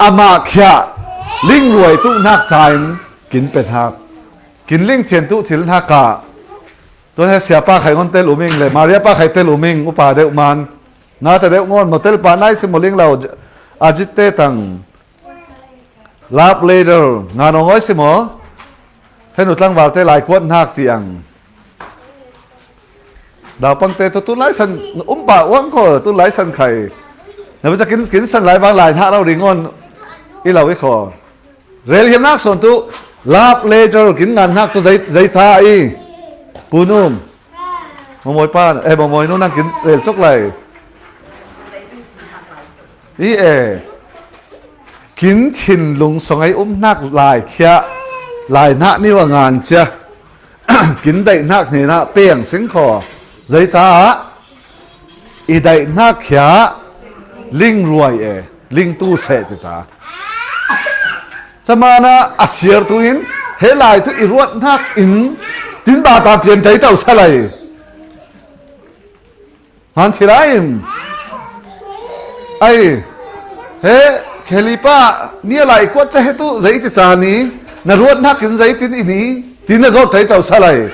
amah khia lingruai tu hnak ca in kin pe hnak, kin ling thian tu thil hnak ah. Tuan he siapa khai ngon tel uming le Maria pa khai tel uming upa deuh man, na ta deuh ngon motel pa nai si moling lo, a jit te tang. Love letter nga nong oi si maw? Henu tlangval te lai kuat hnak tiang. Daupang te tu tu lai san um pa uang ko tu lai san khai. Na biaca kin, kin san lai bang lai hnak lo ring on i lo i kho. Rel hiam nak son tu love letter kin ngan hnak tu zei, zei ca i. Punum. Mamawi pa, eh, mamawi nu nang kin rel cok lai. I e, kin thinlung song ei um hnak lai khia, lai hnak niu a ngan cia, kin daih hnak hnenah peng sing kho. Zei caah i daih hnak khia lingruai e, ling tu seh ti ca. Camana a siar tu in he lai tu i ruat hnak in tin ba ta pian tei tau sa lai. Han thi lai in. Ai, he, kheli pa, ni a lai kuat ca he tu, zei ti ca ni, na ruat hnak in zei tin i ni, tin na zawt tei tau sa lai.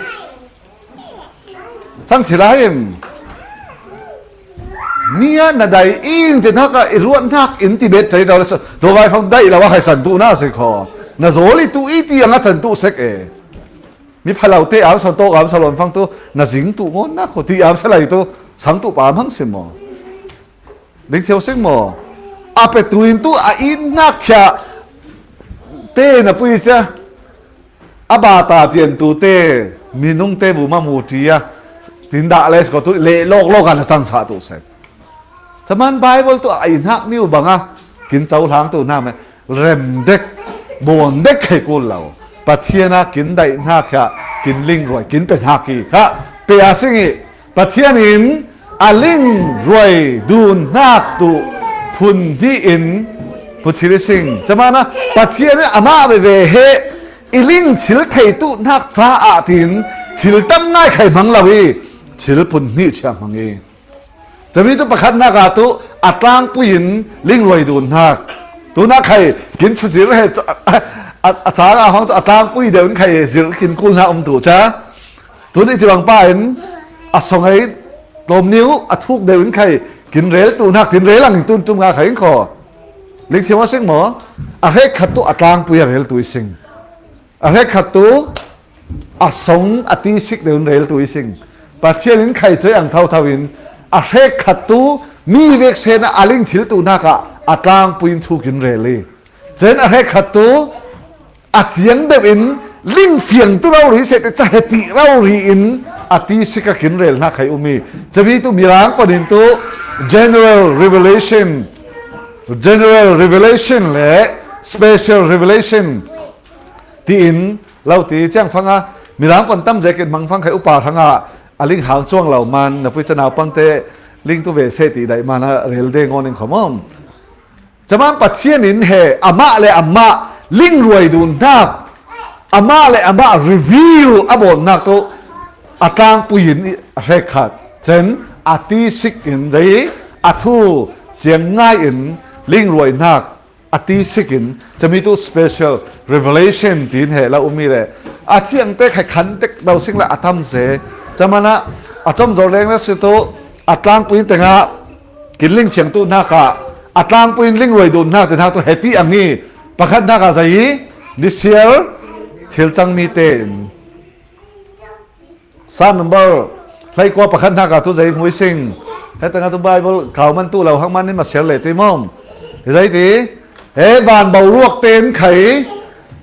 Sang thi lai in. Ni a na dai in ti hnak ah i ruat hnak in ti bet tei tau la sa. Lo vai fang dai lo a khai san tu na si kho. Na zaw li tu i ti ang a san tu sek e. Mi phalo te am sa tawk am sa lawn fang tu na zing tu ngawn na kho ti am sa lai tu sang tu pa am hang sim maw? Ding thiau sing maw? A pe tu in tu a in hnak khia te na pui cia a ba ta pian tu te minung te bu ma mu ti a tin dah le ko tu le lawk lawk a na cang sa tu sek. Caman Bible tu a i hnak niu bang a kin cohlang tu hna me rem dek, bawn dek khai kul lo. Pathian a kin daih hna khia, kin lingruai, kin pe hna ki kha pe a sing i Pathian in a lingruai dun hnak tu phun hnih in puthil i sing. Caman a Pathian in amah veve he i ling thil thei tu hnak caah tin thil tam ngai khai hmang lo i thil phun hnih chia hmang i. Cami tu pakhatnak ah tu a tlangpui in lingruai dun hnak. Tunak khai kin chuzir he a, a, a cang a hong tu a tlangpui deuh in khai zir kin kul hna um tu ca. Tun i tivang pa in a songai tlawm niu a thuk deuh in khai kin rel tu hnak tin rel ang in tun tum nga khai in kho. Ling thiam a sing maw? A hrekkhat tu a tlangpui a rel tu i sing. A hrekkhat tu a song a tisik deuh in rel tu i sing. Pathian in khai cuai ang thotho in a hrekkhat tu mi vek sen a ling thil tu hnak ah a tlangpui in thuk in rel i. Cen a hrekkhat tu a ciang deuh in ling fiang tu rori seh te ca he ti rori in a tisik a kin rel hna khai um i. Cami tu mirang pon in tu general revelation, general revelation le special revelation tiin lo ti ciang fang a, mirang pon tam zek in hmang fang khai upa hrang ah a ling hang cuang lo man, na pui ca naupang te ling tu ve seh ti daih man a rel de ngawn in khom om. Caman Pathian in he amah le amah lingruai dun hnak, amah le amah reveal a bawn hnak tu a tlangpui in a hrekkhat cen a tisik in zei a thu ciang ngai in lingruai hnak a tisik in cami tu special revelation tiin he lo um i le a ciang te khai khan dek do sing le a tam se. Caman ah a comzor leng le si tu a tlangpui in tengah Kin ling fiang tu hnak ah a tlangpui in ling ruai dun hnak te hnak tu heti ang hi. Pakhat hnak ah zei hi, nisial thil cang mi te in. Psalm number hleikua pakhat hnak ah tu zei hmui sing. Hetang ah tu Bible kau man tu lo hang man in masial le ti mawm. Hi zei ti, he van boruak ten khai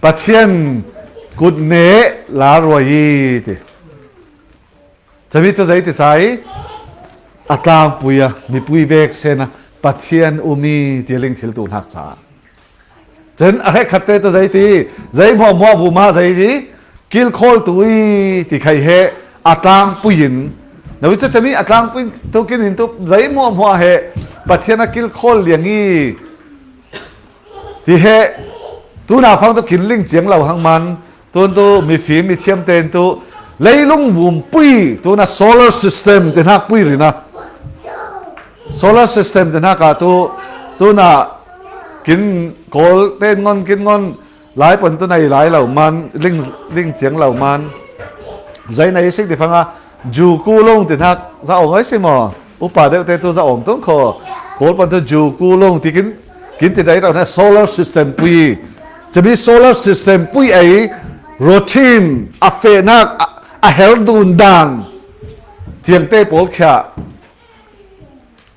Pathian kut ne la ruai hi ti. Cami tu zei ti cai, a tlangpui a mipui vek sen a Pathian um i ti ling thil tu hnak ca. Cun a hrekkhat te tu zei ti, zei hmuahhmuah vuma zei ti, kilkhawl tu i ti khai he a tlangpui in. Na uica cami a tlangpui tu kin in tu zei hmuahhmuah he Pathian a kilkhawl liang i ti he tuna phang tu kin ling ciang lo hang man, tun tu mifim mithiam ten tu leilung vumpui tuna solar system te hnak pui rina. Solar system te hnak ah tu tuna kin kawl ten ngon kin ngon lai pon tu nei lai lo man, ling, ling ciang lo man. Zei nei sik ti fanga, ju ku lung ti hnak za ong ai si maw? Upa deuh te tu za ong tung kho. Kawl pon tu ju ku lung ti kin, kin ti dai rau na solar system pui. Cami solar system pui ai routine a fehnak a, a hel dun dan. Ciang te pawl khia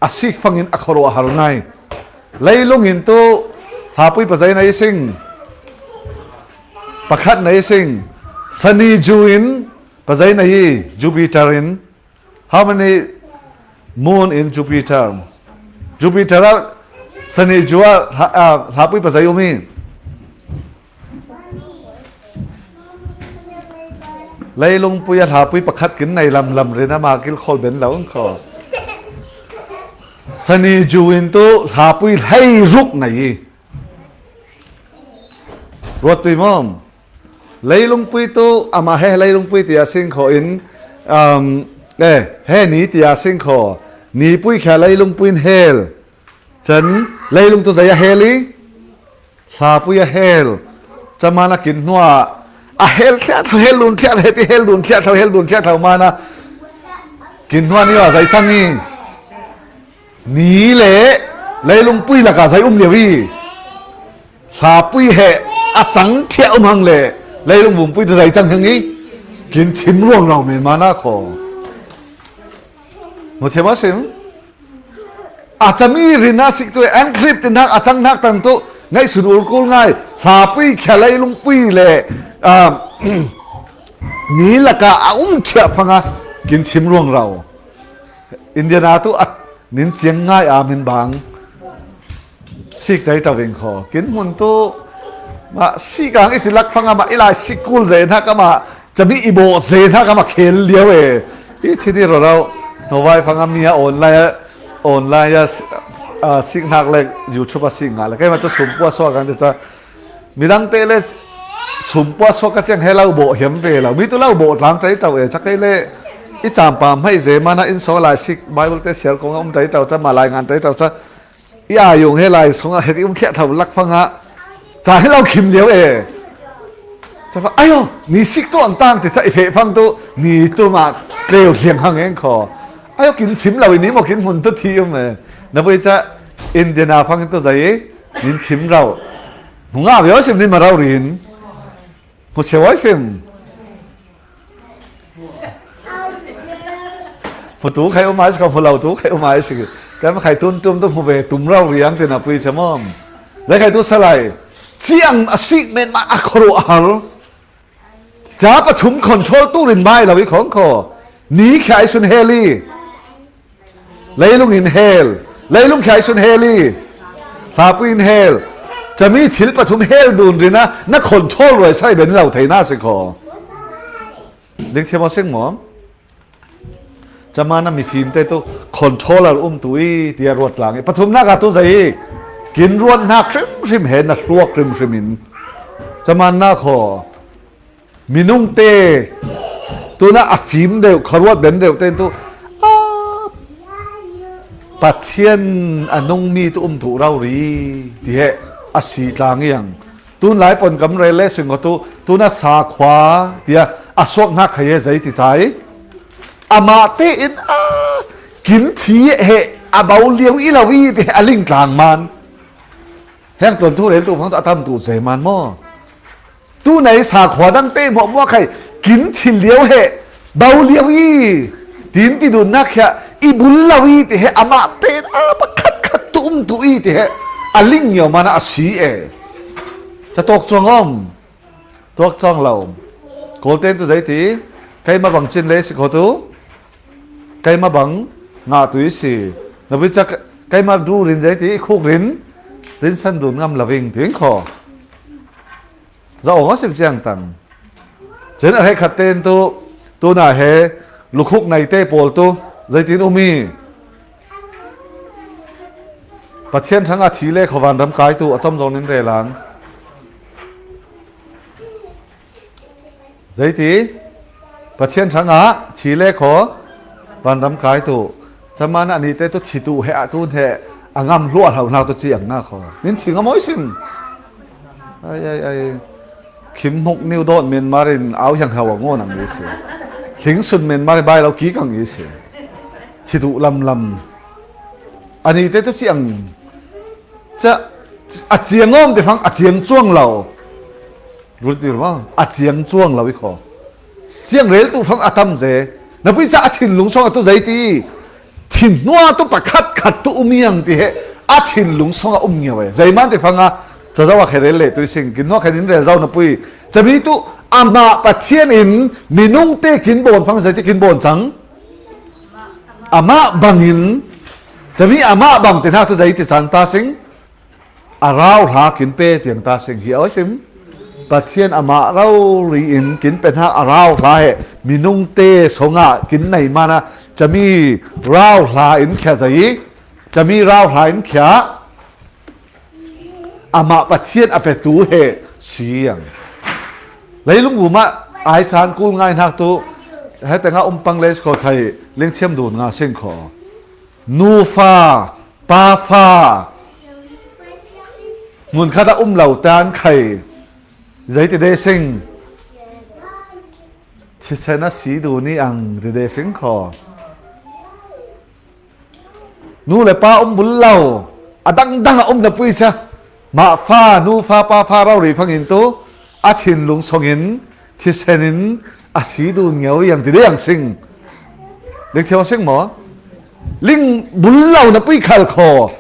a sik fangin a khuaruah a har ngai. Leilung in tu hlapui pazei nei sing, pakhat nei sing, sani ju in pazei nei i, Jupiter in. How many moon in Jupiter? Jupiter ah sani ju ah hla-, ah, hlapui pazei um i. Leilungpui a hlapui pakhat kin nei lamlam rin ama kilkhawl ben lo kho. Sani ju in tu hlapui hleiruk nei i. Ruat tui mawm. Leilungpui tu amah he leilungpui tiah sing kho in, um, eh, he ni tiah sing kho. Nipui khia leilungpui in hel. Cun leilung tu zei a hel i? Hlapui a hel. Caman a kin hnuah a hel thliah thlo, hel dun thliah thlo, heti hel dun thliah thlo, hel dun thliah thlo man a kin hnuah ni ah zei cang i? Ni le leilungpui lakah zei um lio i? Hlapui he a cang thiah um hang le leilung vumpui tu zei cang hang i? Kin chim ruang lo men man a kho. Mu thiam a sim? A cami rin a sik tu, an khrip ti hnak, a cang hnak tang tu, ngaihsun ul kul ngai, hlapui khia leilungpui le, ah, ni lakah a um chiah fanga kin chim ruang rau. Indiana tu a nin ciang ngai a min bang sik dai tawing kho. Kin hmun tu, mah sik ang i ti lak fanga mah i lai sik kul zei hnak amah, cami i bawh zei hnak amah khel lio e. I thi ni rorau, novai fanga mi a online a, online a, a, sik hnak le YouTube a sik ngah le. Keimah tu sumpuasuak ang ti ca. Midang te le sumpuasuak ka ciang he lo bawh hiam ve lo. Mi tu lo bawh tlang tai tau e. Ca kei le i campa hmaih zei mana in saw lai sik Bible te siar kong a um tai tau ca ma lai ngan tai tau ca. I aa yung he lai sungah he ti um khiah tho lak fangah ca hi lo khim lio e. Ca fa, ayo, ni sik tuah ang tang ti ca i feh fang tu ni tu mah tleu hliang hang eng kho. Ayo, kin chim lo i ni maw kin hmun tu thi um e. Na voi ca Indiana fang tu zai i nin chim rau. Hmu ngah vio sim ni ma rau rin. Hmu sio ai sim. Hmu tu khai um ai si ko, hmu lo tu khai um ai si. Kan khai tun tum tu hmu ve tum rau riang tin a pui che mom. Zai khai tu salai. Ciang a sik men ma a khoro a har. Ca pathum control tu rin mai lo i khong kho. Ni khai sun heli. Leilung in hel. Leilung khai sun hel i. Hlapui in hel. Cami thil pathum hel dun rin a na control ruai sai ben lo thei na si kho. Ding thiam aw sing maw? Cama na mifim te tu controller um tu i tia ruat tlang i. Pathum nak a tu zai i. Kin ruat nak hrim hrim he na hluak hrim hrim in. Cama na kho. Minung te tuna a fim deuh, khuaruat ben deuh ten tu, a, Pathian a nungmi tu um tu rau ri, ti he a si tlang i ang. Tun lai pon kam rel le sing tu, tuna sa khua, tia a suak hnak khai he zei ti cai. Amah te in a kin thi he a bo liau i lo i ti he a ling tlang man. Heng tuan thu rel tu fang tu a tam tu zei man maw? Tu nei sa khua dang te mo mo khai kin thil liau he bo liau i tin ti dun nak khia i bul lo i ti he amah te a pakhat khat tu um tu i ti he a ling ngiau man a si e. Ca tawk cuang om. Tuak cang lo. Kawlten tu zei ti, keima bang cin le si kho tu, keima bang ngah tu i si. Na bui cak keima du rin zei ti, i khuk rin, rin san dun ngam lo ving ting kho. Za ong a sim ciang tang. Cin a hek khat ten tu, tu na he, lukhuk nei te pawl tu, zei tin um i. Pathian thang a thi le kho van ram kai tu, a cam zong nin re lang. Zei ti, Pathian thang a thi le kho van ram kai tu. Caman a ni te tu thi tu he a tun he a ngam hlua hlau hlau tu ci ang na kho. Nin thi ngam oi sim. Ai, ai, ai. Khim hmuk niu dawt Myanmar in au hiang hau a ngawn ang i si. Hling sun Myanmar in bai lo kik ang i si. Thi tu lam lam. A ni te tu ci ang. Ca a ciang om te fang a ciang cuang lo. Rul ti rua, a ciang cuang lo i kho. Ciang rel tu fang a tam ze. Na pui ca a thinlung song a tu zei ti. Thin hnua tu pakhat khat tu um iang ti he. A thinlung song a um ngiau e. Zei man ti fang a, ca zau a khe rel le tu i sing. Kin hnua khe nin rel zau na pui. Ca mi tu amah Pathian in minung te kin bon fang zei ti kin bon cang. Amah bangin. Ca mi amah bang ti hna tu zei ti cang ta sing. A rau hla kin pe tiang ta sing hi a oi sim. Pathian amah rori in kin pe hna a rau hla he minung te song a kin nei man a ca mi rau hla in khia zei i ca mi rau hla in khia amah Pathian a pe tu he si ang. Leilung um ah ai caan kul ngai hnak tu he tengah um pang le si kho khai ling thiam dun nga sing kho. Nu fa, pa fa, hmun khat a um lo tan khai, zei ti de sing, thisen a si dun i ang ti de sing kho. Nu le pa um bul lo, a dangdang a um na pui cia, mah fa, nu fa, pa fa rori fangin tu, a thinlung songin, thisen in a si dun ngiau i ang ti de ang sing. Ling thiau sing maw? Ling bul lo na pui khal kho.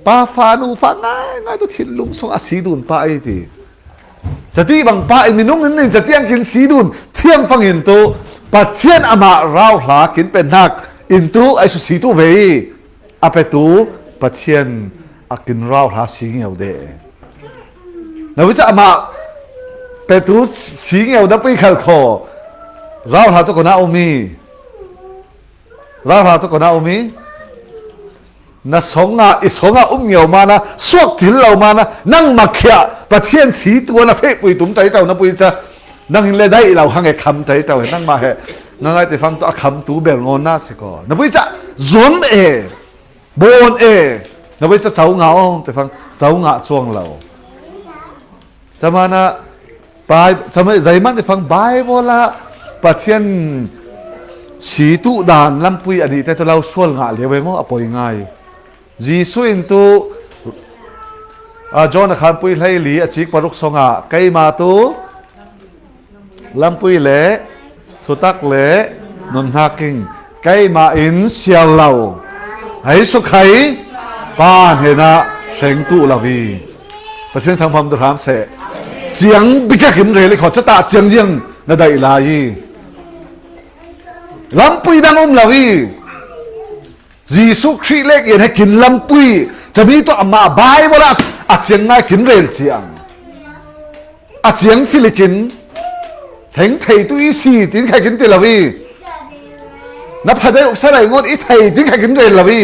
Pa fa nu fa ngai ngai tu thinlung song a si dun pa ei ti. Cati bang pa in minung in nin cati ang kin si dun thiam fangin tu Pathian amah rau hla kin pen hnak in tu ai su si tu vei. A petu Pathian a kin rau hla si ngeu de. Na vica amah petu si ngeu na pui khal kho. Rau hla tu ko na um i. Rau hla tu ko na um i. Na song ah, i song ah um ngeu mana, suak til lo mana, nang makhia Pathian si tu na feh pui tum tai tau na pui ca. Nang hin le dai lo hang e kham tai tau he, nang ma he. Nga ngai te fang tu a kham tu ber ngon na si ko. Na pui ca, zom e. Bon e, na voi ca co nga om te fang, co nga cuang lo. Camana, Bai-, cama, zeiman te fang Bible ah Pathian si tu dan lampui a nih te tu lo sual ngah lio ve maw, a poi ngai. Jesuh in tu, a, John a khanpui hlei li a cik paruk song ah, keima tu, lampui le thutak le nunhnak in keimah in siar lo. Hei sukkhai pa hnenah hleng tuh lo i Pathian thangpham tu hram seh. Ciang bikak in rel i kho cata ciang ziang na daih lai i lampui dang um lo i Jesuh Khrih lek in he kin lampui cami tu amah Bible ah a ciang ngai kin rel ciang. A ciang filik in, theng thei tu i si, tin khai kin ti lo i. Na phadei uksa rei ngot i thei, tin khai kin rel lo i.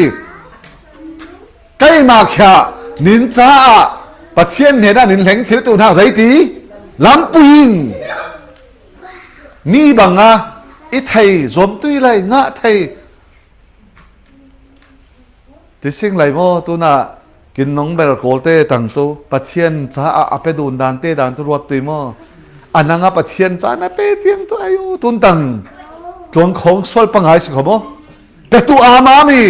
Keimah khia, nin caah, Pathian hnenah nin hleng thil tu hnak zei ti, lampui in. Mi bang a, i thei, zuam tui lai, ngah thei, Ti sing lai maw, tunah kin nong ber Kawlte tang tu, Pathian caah a pe dun dan te dan tu ruat tui maw? A nang a Pathian caah na pe tiang tu ayu, tun tang. Tluang khawng sual pangai si kho maw? Pe tu a mami.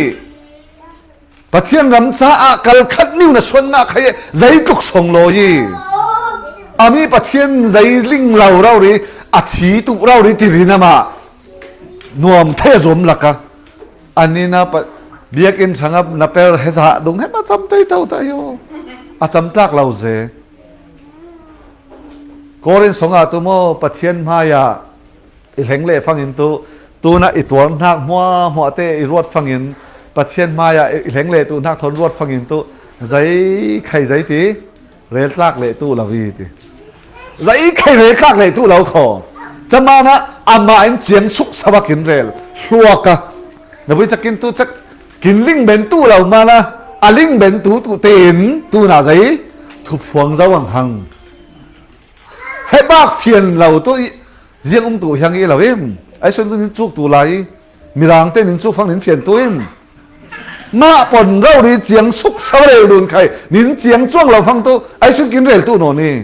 Pathian ram caah kal khat nih na suan ngah khai, zei tluk song law i, a mi Pathian zei ling lo rori, a thi tuh rori ti rin amah nuam thei a zuam lak a. An ni na pa, biakinn hrangah na per he zah dung he ma cam tei to ta yo. A cam tlak lo ze. Korin songah tu maw, Pathian hmaiah i hleng leh fangin tu, tunah i tuar hnak hmuahhmuah te i ruat fangin, Pathian hmaiah i hleng leh tu hnak thawn ruat fangin tu, zei khai zei ti, rel tlak leh tu lo i ti. Zei khai rel tlak leh tu lo kho. Caman ah amah in ciang suk sa va kin rel hluak a. Na vui cakin tu cak kin ling ben tu lo man a, a ling ben tu tu tein tunah zei thuphuang zo ang hang. He bak fian lo tu i, ziang um tu hiang i lo im. Ai sun tu nin cuk tu lai, mirang te nin cuk fang nin fian tu im. Mah pon rori ciang suk sa rel dun khai, nin ciang cuang lo fang tu, ai sun kin rel tu naw ni.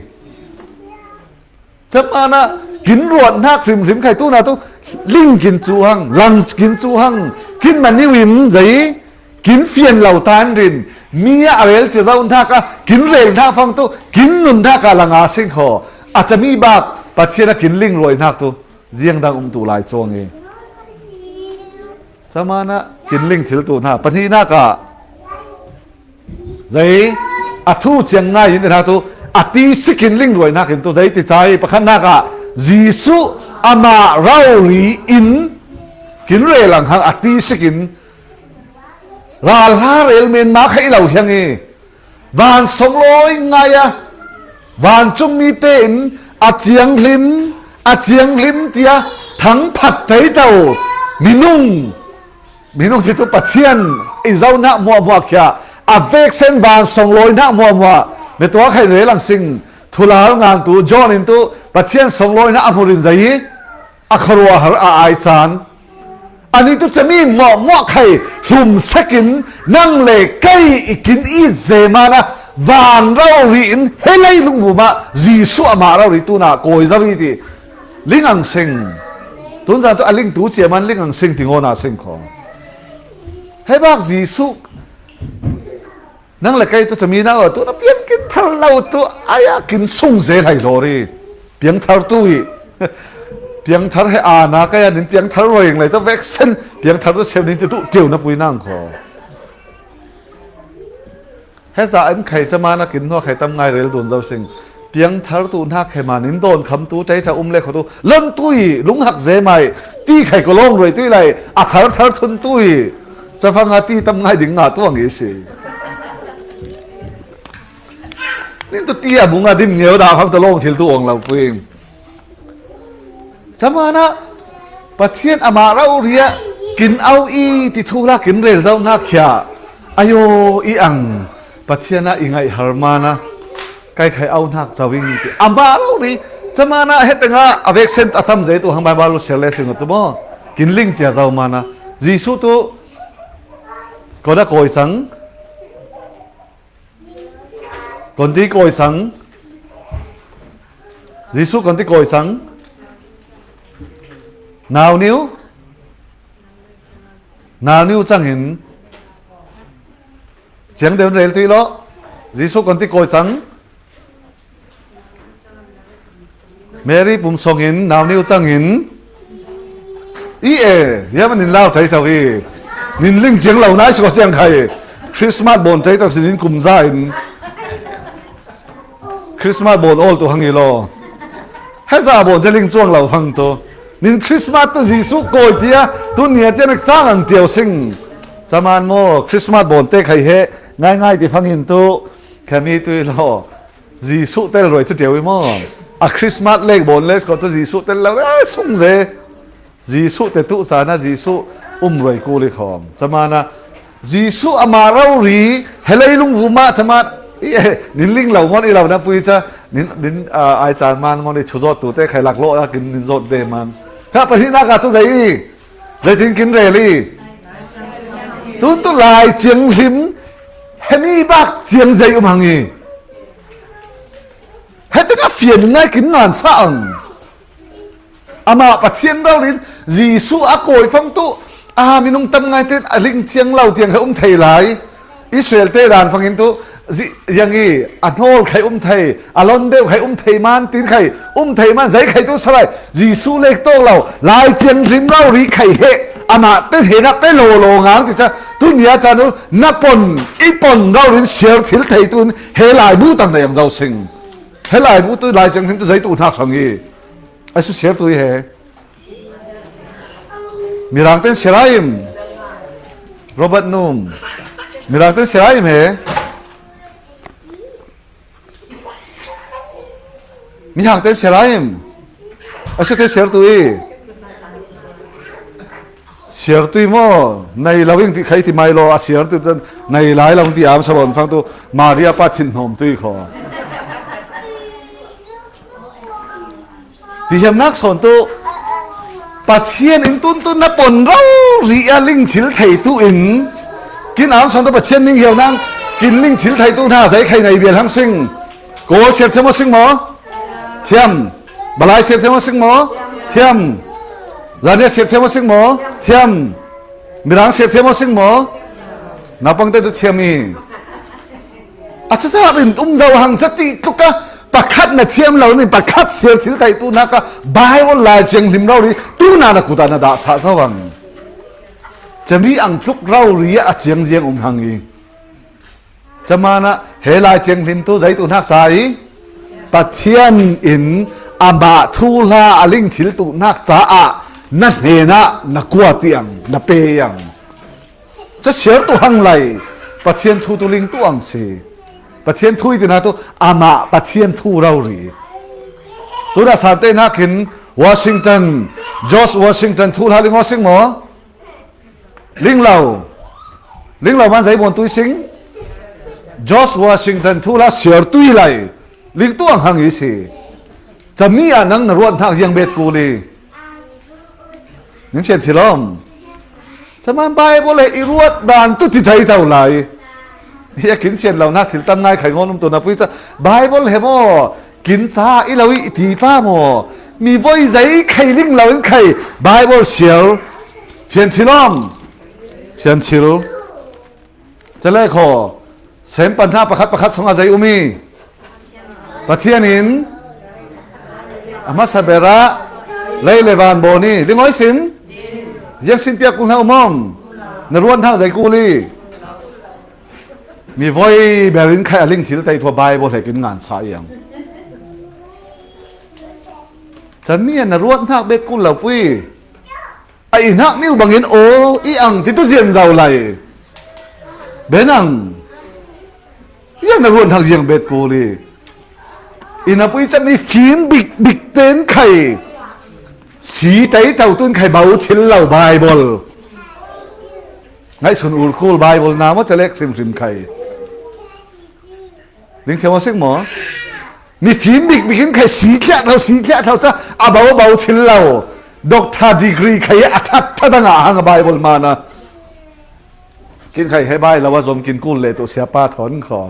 Caman ah kin ruat hnak hrimhrim khai tu na tu, ling kin cu hang, lang kin cu hang, kin man ni wim zei, kin fian lo tan rin, mi ah a rel cia zo hnak ah, kin rel hnak fang tu, kin nun hnak ah la nga sing kho, a cami bak, Pathian ah kin ling ruai hnak tu, ziang dang um tu lai cuang i. Caman ah kin ling thil tu hna, pahnihnak ah, zei a thu ciang ngai in hna tu, a ti sikin ling ruai hnak in tu, zei ti cai pakhatnak ah, Jesuh amah rori in kin rel ang hang a ti sikin, ralhla rel men ma kha i lo hiang i, van songlawi ngai a, vancungmi tein a cianghlim, a cianghlim tia thangphat tei to, minung, minung hi tu Pathian i zohnak hmuahhmuah khia, a veksen van songlawi hnak hmuahhmuah, metua khai rel ang sing, thulal ngan tu, John in tu, Pathian songlawi hnak a hmurin zei i, a khuaruahhar a ai caan. Ani tu cami mawhmawh khai hlum sekin nang le kei i kin it zeman a van rori in he leilung vumah Jesuh amah rori tunah kawi zo i ti. Ling ang sing. Tunzan tu a ling tu ciaman ling ang sing ti ngawn a sing kho. He bak Jesuh nang le kei tu cami na aw tu na piang kin thar lo tu ai a kin sung zel hai lo ri. Piang thar tu i. Piang thar he a na kei a nin piang thar lo ing le tu veksen piang thar tu seu nin ti tu tiu na pui nang kho. He za an khai cama na kin hnuah khai tam ngai rel dun zo sing. Piang thar tu hnak he man in dawn kham tu, tei tha um le kho tu, lon tu i, lunghak ze mai, ti khai ko lawng roi tu i lai, a thar thar thun tu i, cafang a ti tam ngai ding nga tu ang i si. Nin tu ti a bung a dim ngeu da fang tu lawng thil tu ang lo pui. Cama na, Pathian amah rori ah kin au i ti thu la kin rel zo hnak khia. Ayo i ang, Pathian ah i ngaih har man a, kai khai au hnak zo in ti. Amah rori, cama na, he tengah a veksen a tam zei tu hang Baibal lu siar le sing tu maw. Kin ling cia zo man a. Jesuh tu, kona kawi cang. Konti kawi cang. Jesuh konti kawi cang. Nau niu. Nau niu cangin. Ciang deuh rel ti lo. Jesuh konti kawi cang. Mary pum songin, nau niu cangin. I e, ya man in lau tai tau i. Nin ling ciang lo nai suak ciang khai. Christmas bon tai tau si nin kum za in. Christmas bon all tu hang i lo. He za bon je ling cuang lo hang tu. Nin Christmas tu Jesuh kawi tia, tu nia tia nak cang ang tiau sing. Caman maw, Christmas bon te khai he, ngai ngai ti fangin tu, khami tu i lo. Jesuh tel ruai tu tiau i maw. A Christmas lek bon lek ko tu Jesuh tel lo, eh, sung ze. Jesuh te tu cana Jesuh um ruai kul i khawm. Cama na Jesuh amah rori, he leilung vumah cama, i, eh, nin ling lo ngon i lo na pui ca, nin, nin, ah, ai caan man ngon i thuzawt tu te khai lak lawh a kin nin zawt de man. Kha pahnih nak a tu zei i, zeitin kin rel i. Tun tu lai ciang hlim, he mi bak ciang zei um hang i. He tengah fian ngai kin ngan sa ang. Amah Pathian rori in Jesuh a kawi fang tu, a minung tam ngai ten a ling ciang lo tiang he um thei lai. Israel te dan fangin tu, zi-, ziang i, a hnawl khai um thei, a lon deuh khai um thei man, tin khai um thei man, zei khai tu salai, Jesu lek tawk lo, Lai Thianghlim rau ri khai he, amah te he na pe lo lo ngang ti cha, tu nia cha nu, na pon, i pon rau rin siar thil thei tu in, he laibu tang na yang zau sing. He laibu tu Lai Thianghlim tu zei tu hnak sang i, a su siar tu i he. Mirang ten siar a im. Robert Num. Mirang ten siar a im he. Mihang ten siar a im. A su ten siar tu i. Siar tu i maw. Nei lo ing ti khai ti mai lo a siar tu ten. Nei lai lo ti am salon fang tu. Maria pa thin hnom tu i kho. Ti hiam nak sawn tu Pathian in tun tu na pon rau ri a ling thil thei tu in kin am sawn tu Pathian ning hiau nang kin ling thil thei tu hna zei khai nei bial hang sing. Kawl siar thiam a sing maw? Thiam. Balai siar thiam a sing maw? Thiam. Zania siar thiam a sing maw? Thiam. Mirang siar thiam a sing maw? Na pang te tu thiam i. A sasa rin um zo hang ca ti tluk a pakhat na thiam lo nin pakhat siar thil thei tu nak a Bible Lai Thianghlim rau ri tu na na kut a na dah sa zo hang. Cami ang tluk rau ri a ciang ziang um hang i. Caman ah he Lai Thianghlim tu zei tu nak ca i Pathian in amah thuhla a ling thil tu nak ca ah na hnenah na kua tiang na pe ang. Ca siar tu hang lai, Pathian thu tu ling tu ang si. Pathian thu i tina tu amah Pathian thu rau ri. Tuna sante nakin Washington, George Washington thu hla ling aw sing maw? Ling lo. Ling lo man zei buan tui sing. George Washington thu hla siar tui lai. Ling tu ang hang i si. Cami ah nang na ruat hnak ziang bet kul i. Nin fian thil om. Caman Bible he i ruat dan tu ti cai cau lai. Hi a kin fian lo nak thil tam ngai khai ngon um tu na pui ca. Bible he maw. Kin ca i lo i ti pa maw. Mi voi zei khai ling lo in khai. Bible sial. Fian thil om. Fian thil. Cale kho. Sem pan hna pakhat pakhat song a zei um i. Pathian in a hmasa berah lei le van bawn i, lingawi sim, ziang sin piak kul hna um om, na ruat hna zei kul i, mi voi ber in khai a ling thil tei thua Bible he kin ngan sa iang. Cami a na ruat hnak bet kul lo pui. A i hnak niu bangin aw i ang ti tu zian zau lai. Ben ang. Iang na ruan hak ziang bet kul i. I na pui cami fim bik bik ten khai. Si tei tau tun khai bau thil lo Bible. Ngai sun ul kul Bible na maw ca lek hrim hrim khai. Ning thiam a sik maw? Mi fim bik bik in khai si tliah tho, si tliah tho ca a bau bau thil lo. Doctor degree khai a that that a ngah hang a Bible man a. Kin khai he bai lo a zom kin kul le tu sia pa thon kho.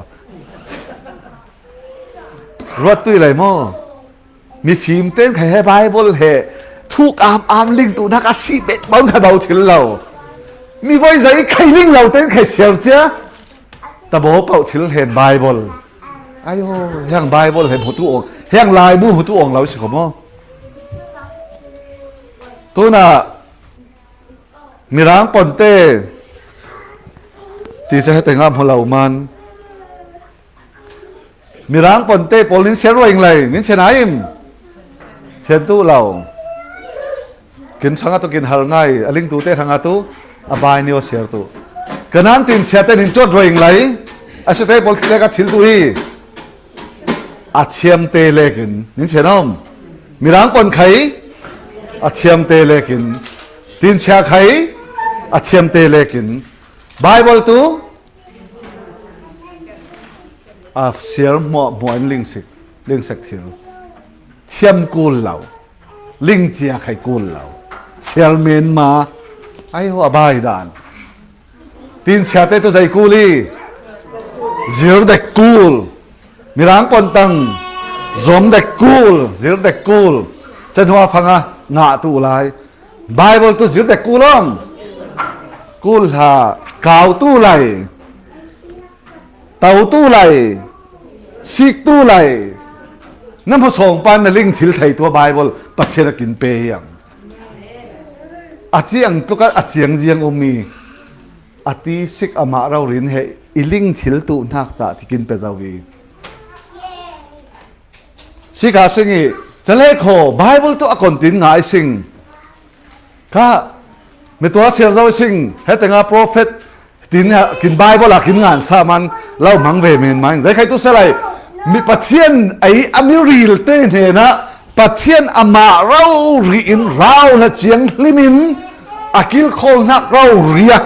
Ruat tui lai maw? Mi fim ten khai he Bible he thuk am am ling tu nak a si bet bau khai bau thil lo. Mi voi zai khai ling lo ten khai siar cia. Tabo pau thil hen Bible. Ayo, hiang Bible he mutu ong, hiang laibu mutu ong lo si ko maw? Tuna, Mirang ponte, ti se hete ngam ho lo man. Mirang ponte, Paul nin siar ruaing lai, nin fian aim. Fian tu lo. Kin sanga tu kin hal ngai, a ling tu te hranga tu, a bai ni o siar tu. Kanan tin sia te nin chot ruaing lai, a su te Paul le ka thil tu hi. A thiam te lekin, nin fian om. Mirang pon khai, a thiam te lekin. Tin sia khai, a thiam te lekin. Bible tu, a siar hmuah hmuah in lingsik, lingsik thil. Thiam kul lo, lingcia khai kul lo. Siar men ma, ai ho a bai dan. Tin sia te tu zei kul i, zir dek kul. Mirang pon tang, zom dek kul, zir dek kul. Can hua fanga ngah tu lai. Bible tu zir dek kul om. Kul ha kau tu lai. Tautu lai, siktu lai, na hmasawng pan na ling thil thei tua Bible Pathian a kin pe hiang. A ciang tluk a ciang ziang um mi, a ti sik amah rori in he i ling thil tu hnak ca ti kin pe zo hi. Sika sing i, ca le kho, Bible tu a kon tin ngai sing. Kha, mi tua siar zo sing, he tenga prophet, tin ha, kin Bible a kin ngan sa man, lau mang ve men mai. Zai khai tu sa lai, mi Pathian ai a mi ril te hne na, Pathian amah rori in rau na ciang hlim in, a kil khol hnak rori a,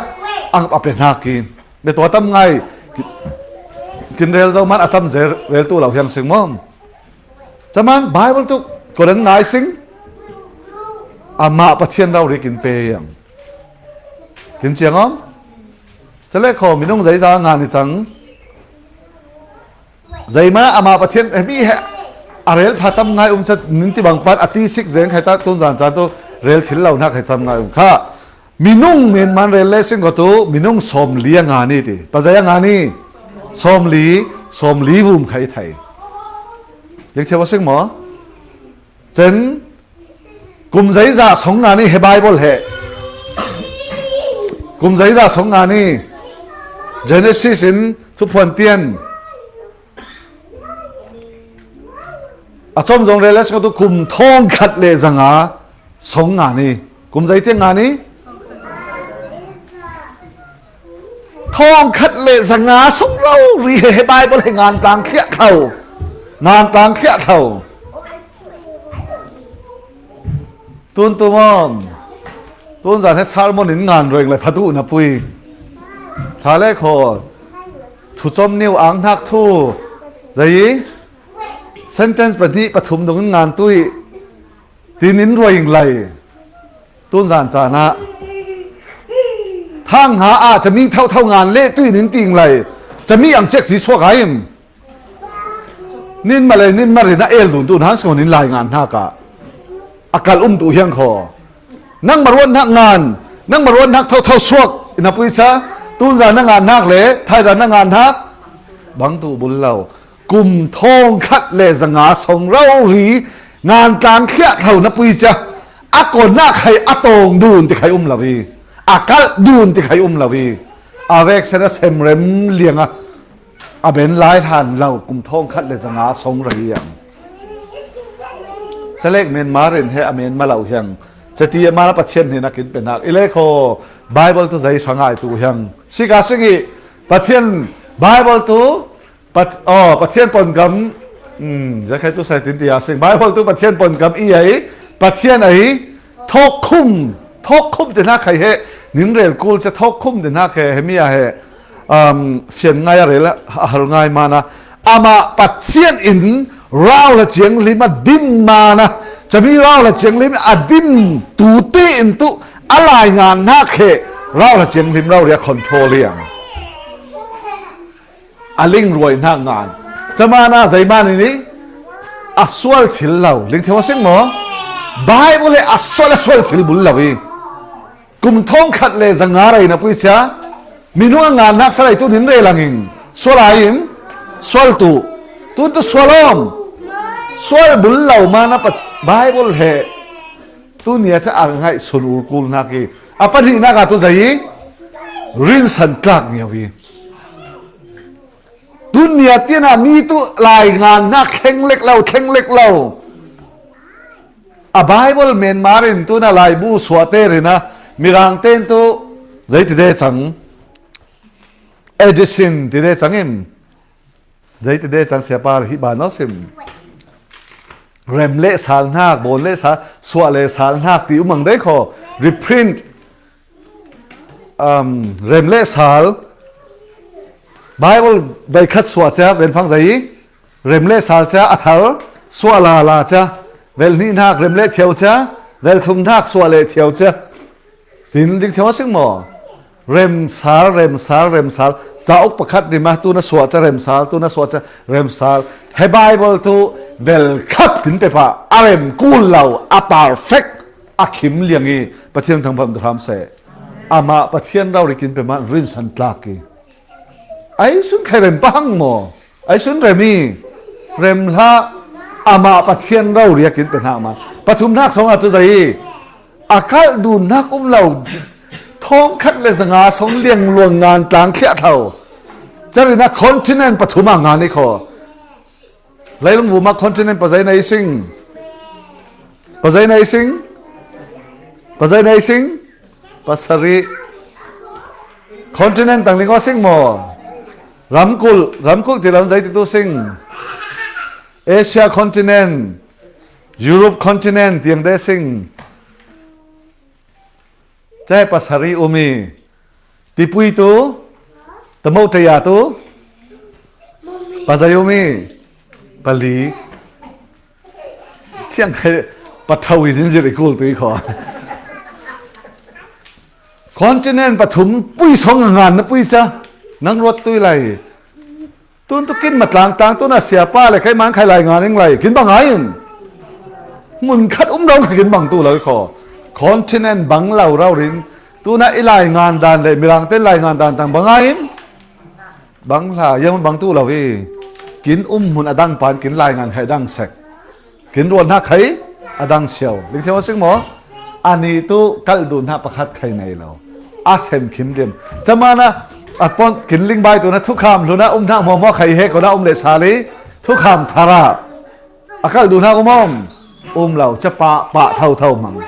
ang a pe hnak in. Mi tua tam ngai, kin rel zo man a tam zel rel tu lo hiang sing mom. Caman Bible tu ko dang nai sing. Amah Pathian rori kin pe hiang. Kin ciang om. Ca le kho minung zai za ngan i cang. Zai ma amah Pathian he mi he. A rel pha tam ngai um cat nin ti bang pan a ti sik zeng khai ta tun zan can tu rel thil lo hnak khai tam ngai um kha. Minung men man rel le sing ko tu, minung sawmli a ngan i ti. Pazai a ngan i. Sawmli, sawmli vum khai thai. Yang chewa sing mo? Chen, kum zai za song ngan i he Bible he. Kum zai za song ngan i. Genesis in Thuphuan tian. A chom zong rel le sing ko tu kum thong khat le zanga song ngan i. Kum zai tiang ngan i. Thong khat le zanga song rori he, he Bible he ngan tlang khliah thlo. Ngan tlang khliah thlo. Tun tu mom. Tun zan he sermon in ngan reng le phatu na pui. Tha le kho. Thu chom niu ang hnak thu. Zai i. Sentence pahnih pathum dong in ngan tui. Tin in ruai ing lai. Tun zan can ah. Thang ha ah cami thauthau ngan le tui nin ting lai. Cami ang cek si suak ai. Nin ma le nin ma rin a el dun tu nan song nin lai ngan hna ka. A kal um tu hiang kho. Nang ma ruan hnak ngan. Nang ma ruan hnak thauthau suak. Ina pui ca. Tun zan na ngan hnak le. Thai zan na ngan hnak. Bang tu bul lo. Kum thong khat le zanga song rori ngan tlang khliah thlo na pui cia a kon ah khai a tawng dun ti khai um lo i a kalh dun ti khai um lo i a vek sen a sem rem liang a a ben lai hlan lo kum thong khat le zanga song rori ang. Calek men ma rin he a men ma lo hiang. Cati a mana Pathian hnen a kin pe nak i le kho Bible tu zei hrangai tu hiang. Sika sing i Pathian Bible tu Pat, oh, Pathian pon gam, um, zekhai tu sai tin ti a sing. Bible tu Pathian pon gam i ai, Pathian ai, thawk khum, thawk khum te hna khai he, nin rel kul che thawk khum te hna khe, he mi a he, um, fian ngai a rel a, a hal ngai mana. Amah Pathian in rau la ciang lim a dim mana, cami rau la ciang lim a dim tu te in tu, a lai ngan hna khe, rau la ciang lim rau ria control liang. A ling ruai hnak ngan. Camana zeiman in i a sual thil lo. Ling theu a sing maw? Bible he a sual, a sual thil bul lo i. Kum thong khat le zanga rei na pui cia. Minung a ngan hnak salai tu nin rei langin. Sual ai in. Sual tu. Tun tu sual om. Sual bul lo mana pat Bible he. Tu nia tha a ngaih sun ur kul hnak i. A pahnihnak a tu zei i. Rinsan tlak ngiau i. Tun nia tiana mi tu lai ngan hnak thleng lek lo, thleng lek lo. A Bible men marin tuna laibu suahte rin a mirang ten tu zei ti de cang. Edition ti de cang in. Zei ti de cang siapa hi ba no sim. Rem le sal hnak, bawn le sal, suah le sal hnak ti umang dei kho. Reprint. Um, rem le sal, Bible veikhat suah cia, venfang zei, rem le sal cia, a thal, suah la la cia, vel hnih hnak, rem le thiau cia, vel thum hnak, suah le thiau cia. Tin ding thiau a sing maw? Rem sal, rem sal, rem sal, cauk pakhat rim a, tu na suah cia, rem sal, tu na suah cia, rem sal. He Bible tu vel khat tin pepa, a rem kul lo, a perfect. A khim liang i Pathian thangpham tu hram seh. Amah Pathian rau rikin pe man rinsan tlak i. Ai sun khai rem pah hang maw? Ai sun rem hi. Rem hlah. Amah Pathian rau riakin pe hnak ma. Pathum hnak song a tu zai hi. A kalh dun hnak um lo. Thawng khat le zanga song liang luang ngan tlang thliah tho. Carin a continent pathum a ngan i khaw. Leilung vuma continent pazai na i sing. Pazai na i sing. Pazai na i sing. Pasarih. Continent tangling aw sing maw? Ramkulh, ramkulh ti lam zai ti tu sing. Asia continent, Europe continent tiang de sing. Cai pasarih umi. Tipui tu, tamo taya tu. Pazai umi. Pali. Siang khai patau in in ziri kul tui kho. Continent pathum pui song a ngan na pui ca. Nang ruat tui lai. Tun tu kin matlang tang tun a siapa le khai mang khai lai ngan ing lai. Kin bang ai in. Mun khat um dong khai kin bang tu lai kho. Continent bang lau rau rin. Tun a i lai ngan dan le mirang ten lai ngan dan tang bang ai in. Bang hla, yang bang tu lo hi. Kin um hmun a dang pan kin lai ngan khai dang sek. Kin ruat hna khai a dang siau. Ling thiam sing maw? Ani tu kalh dun hna pakhat khai nei lo. A sem khim dim. Camana a pon kin ling bai tu na thukham hluna um hna maw maw khai he ko na um le sali. Thukham thara. A kalh duh hna um om? Um lo, ca pah, pah tho tho hmang.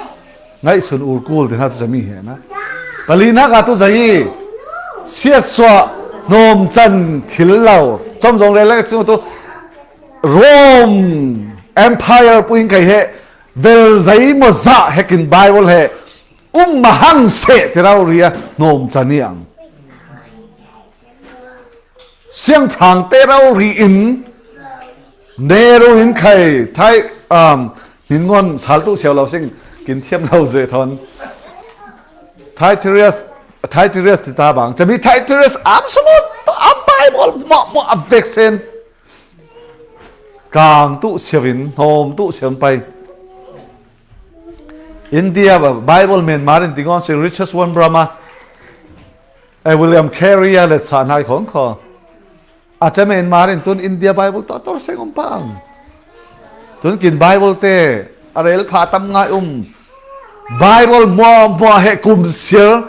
Ngaihsun ur kul ti hna tu cami he na. Pali nak a tu zai hi. Siatsuah hnawm can thil lo. Cawm zong rel lek chung tu Rome Empire puing kai he. Bel zai maw zah hekin Bible he. Um mahang seh ti rau ria hnawm can i ang. Siangphang te rau ri in Nehru in khai thai um, min ngon sal tu siau lo sing kin thiam lo ze thon. Titirius, Titirius ti ta bang. Cami Titirius absolute am Bible mo mo a vek sen. Kang tu siau in, hom tu siau in pai. India Bible Myanmar in tingon si Richard Wurmbrama. Eh, William Carey a let sa nai khong kho. A came in marin tun India Bible to tor seng um pang. Tun kin Bible te a rel pha tam ngai um. Bible mo mo he kum sir.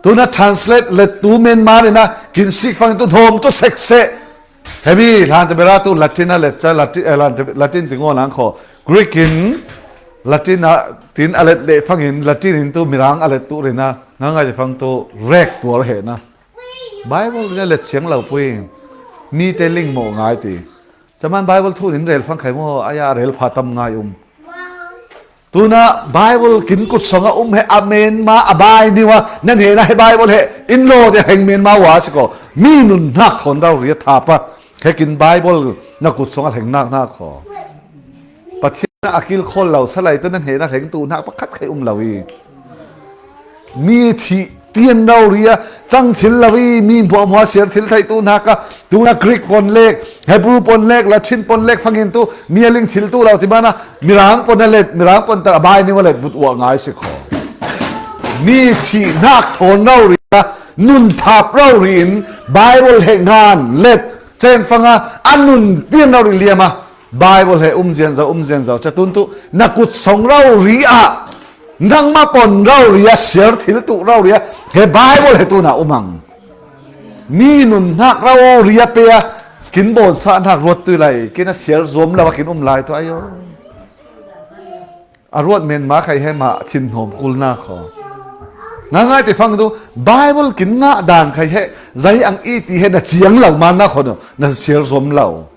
Tun a translate let tu men marin a kin sik fang tun hom tu sek se. Hemi hlan te bera tu Latin a let cha Latin, eh, hlan te, Latin ti ngo lang kho. Greek in Latin a tin a let le fang in Latin in tu mirang a let tu rina. Nga ngai te fang tu rek tuar he na. Bible ria let siang lo pui. Mi te ling mo ngai ti. Caman Bible thu nin rel fang khai mo aya rel pha tam ngai um. Tuna Bible kin kut song a um he a men ma a bai niwa nan he na he Bible he in lo te heng men ma wa si ko. Mi nun nak thon rau ria tha pa. He kin Bible na kut song a heng nak nak kho. Pathian a kil khol lo salai tu nan he na heng tu nak pakhat khai um lo i. Mi thih tian rau ria cang thil lo i, mi hmuahhmuah siar thil theih tu hna ka, tuna Greek pon lek, Hebrew pon lek, Latin pon lek fangin tu, mi a ling thil tu lo ti mana, mirang pon a let, mirang pon ta a bai ning a let vut uah ngai si kho. Mi thih hnak thawn rau ria, nun thap rau ri in, Bible he ngan let, cen fanga, a nun tian rau ri liama, Bible he um zian zo, um zian zo. Catun tu na kut song rau ri ah nangmah pon rau ri ah siar thil tuh rau ri ah he Bible he tuna um ang. Mi nun hnak rau ri ah pe ah kin bawn sah hnak ruat tui lai, kin a siar zuam lo ah kin um lai tu ayo. A ruat men ma khai he mah thin hnawm kul na kho. Nga ngai te fang tu Bible kin ngah dan khai he zai ang i ti he na ciang lo man na kho no, na siar zuam lo.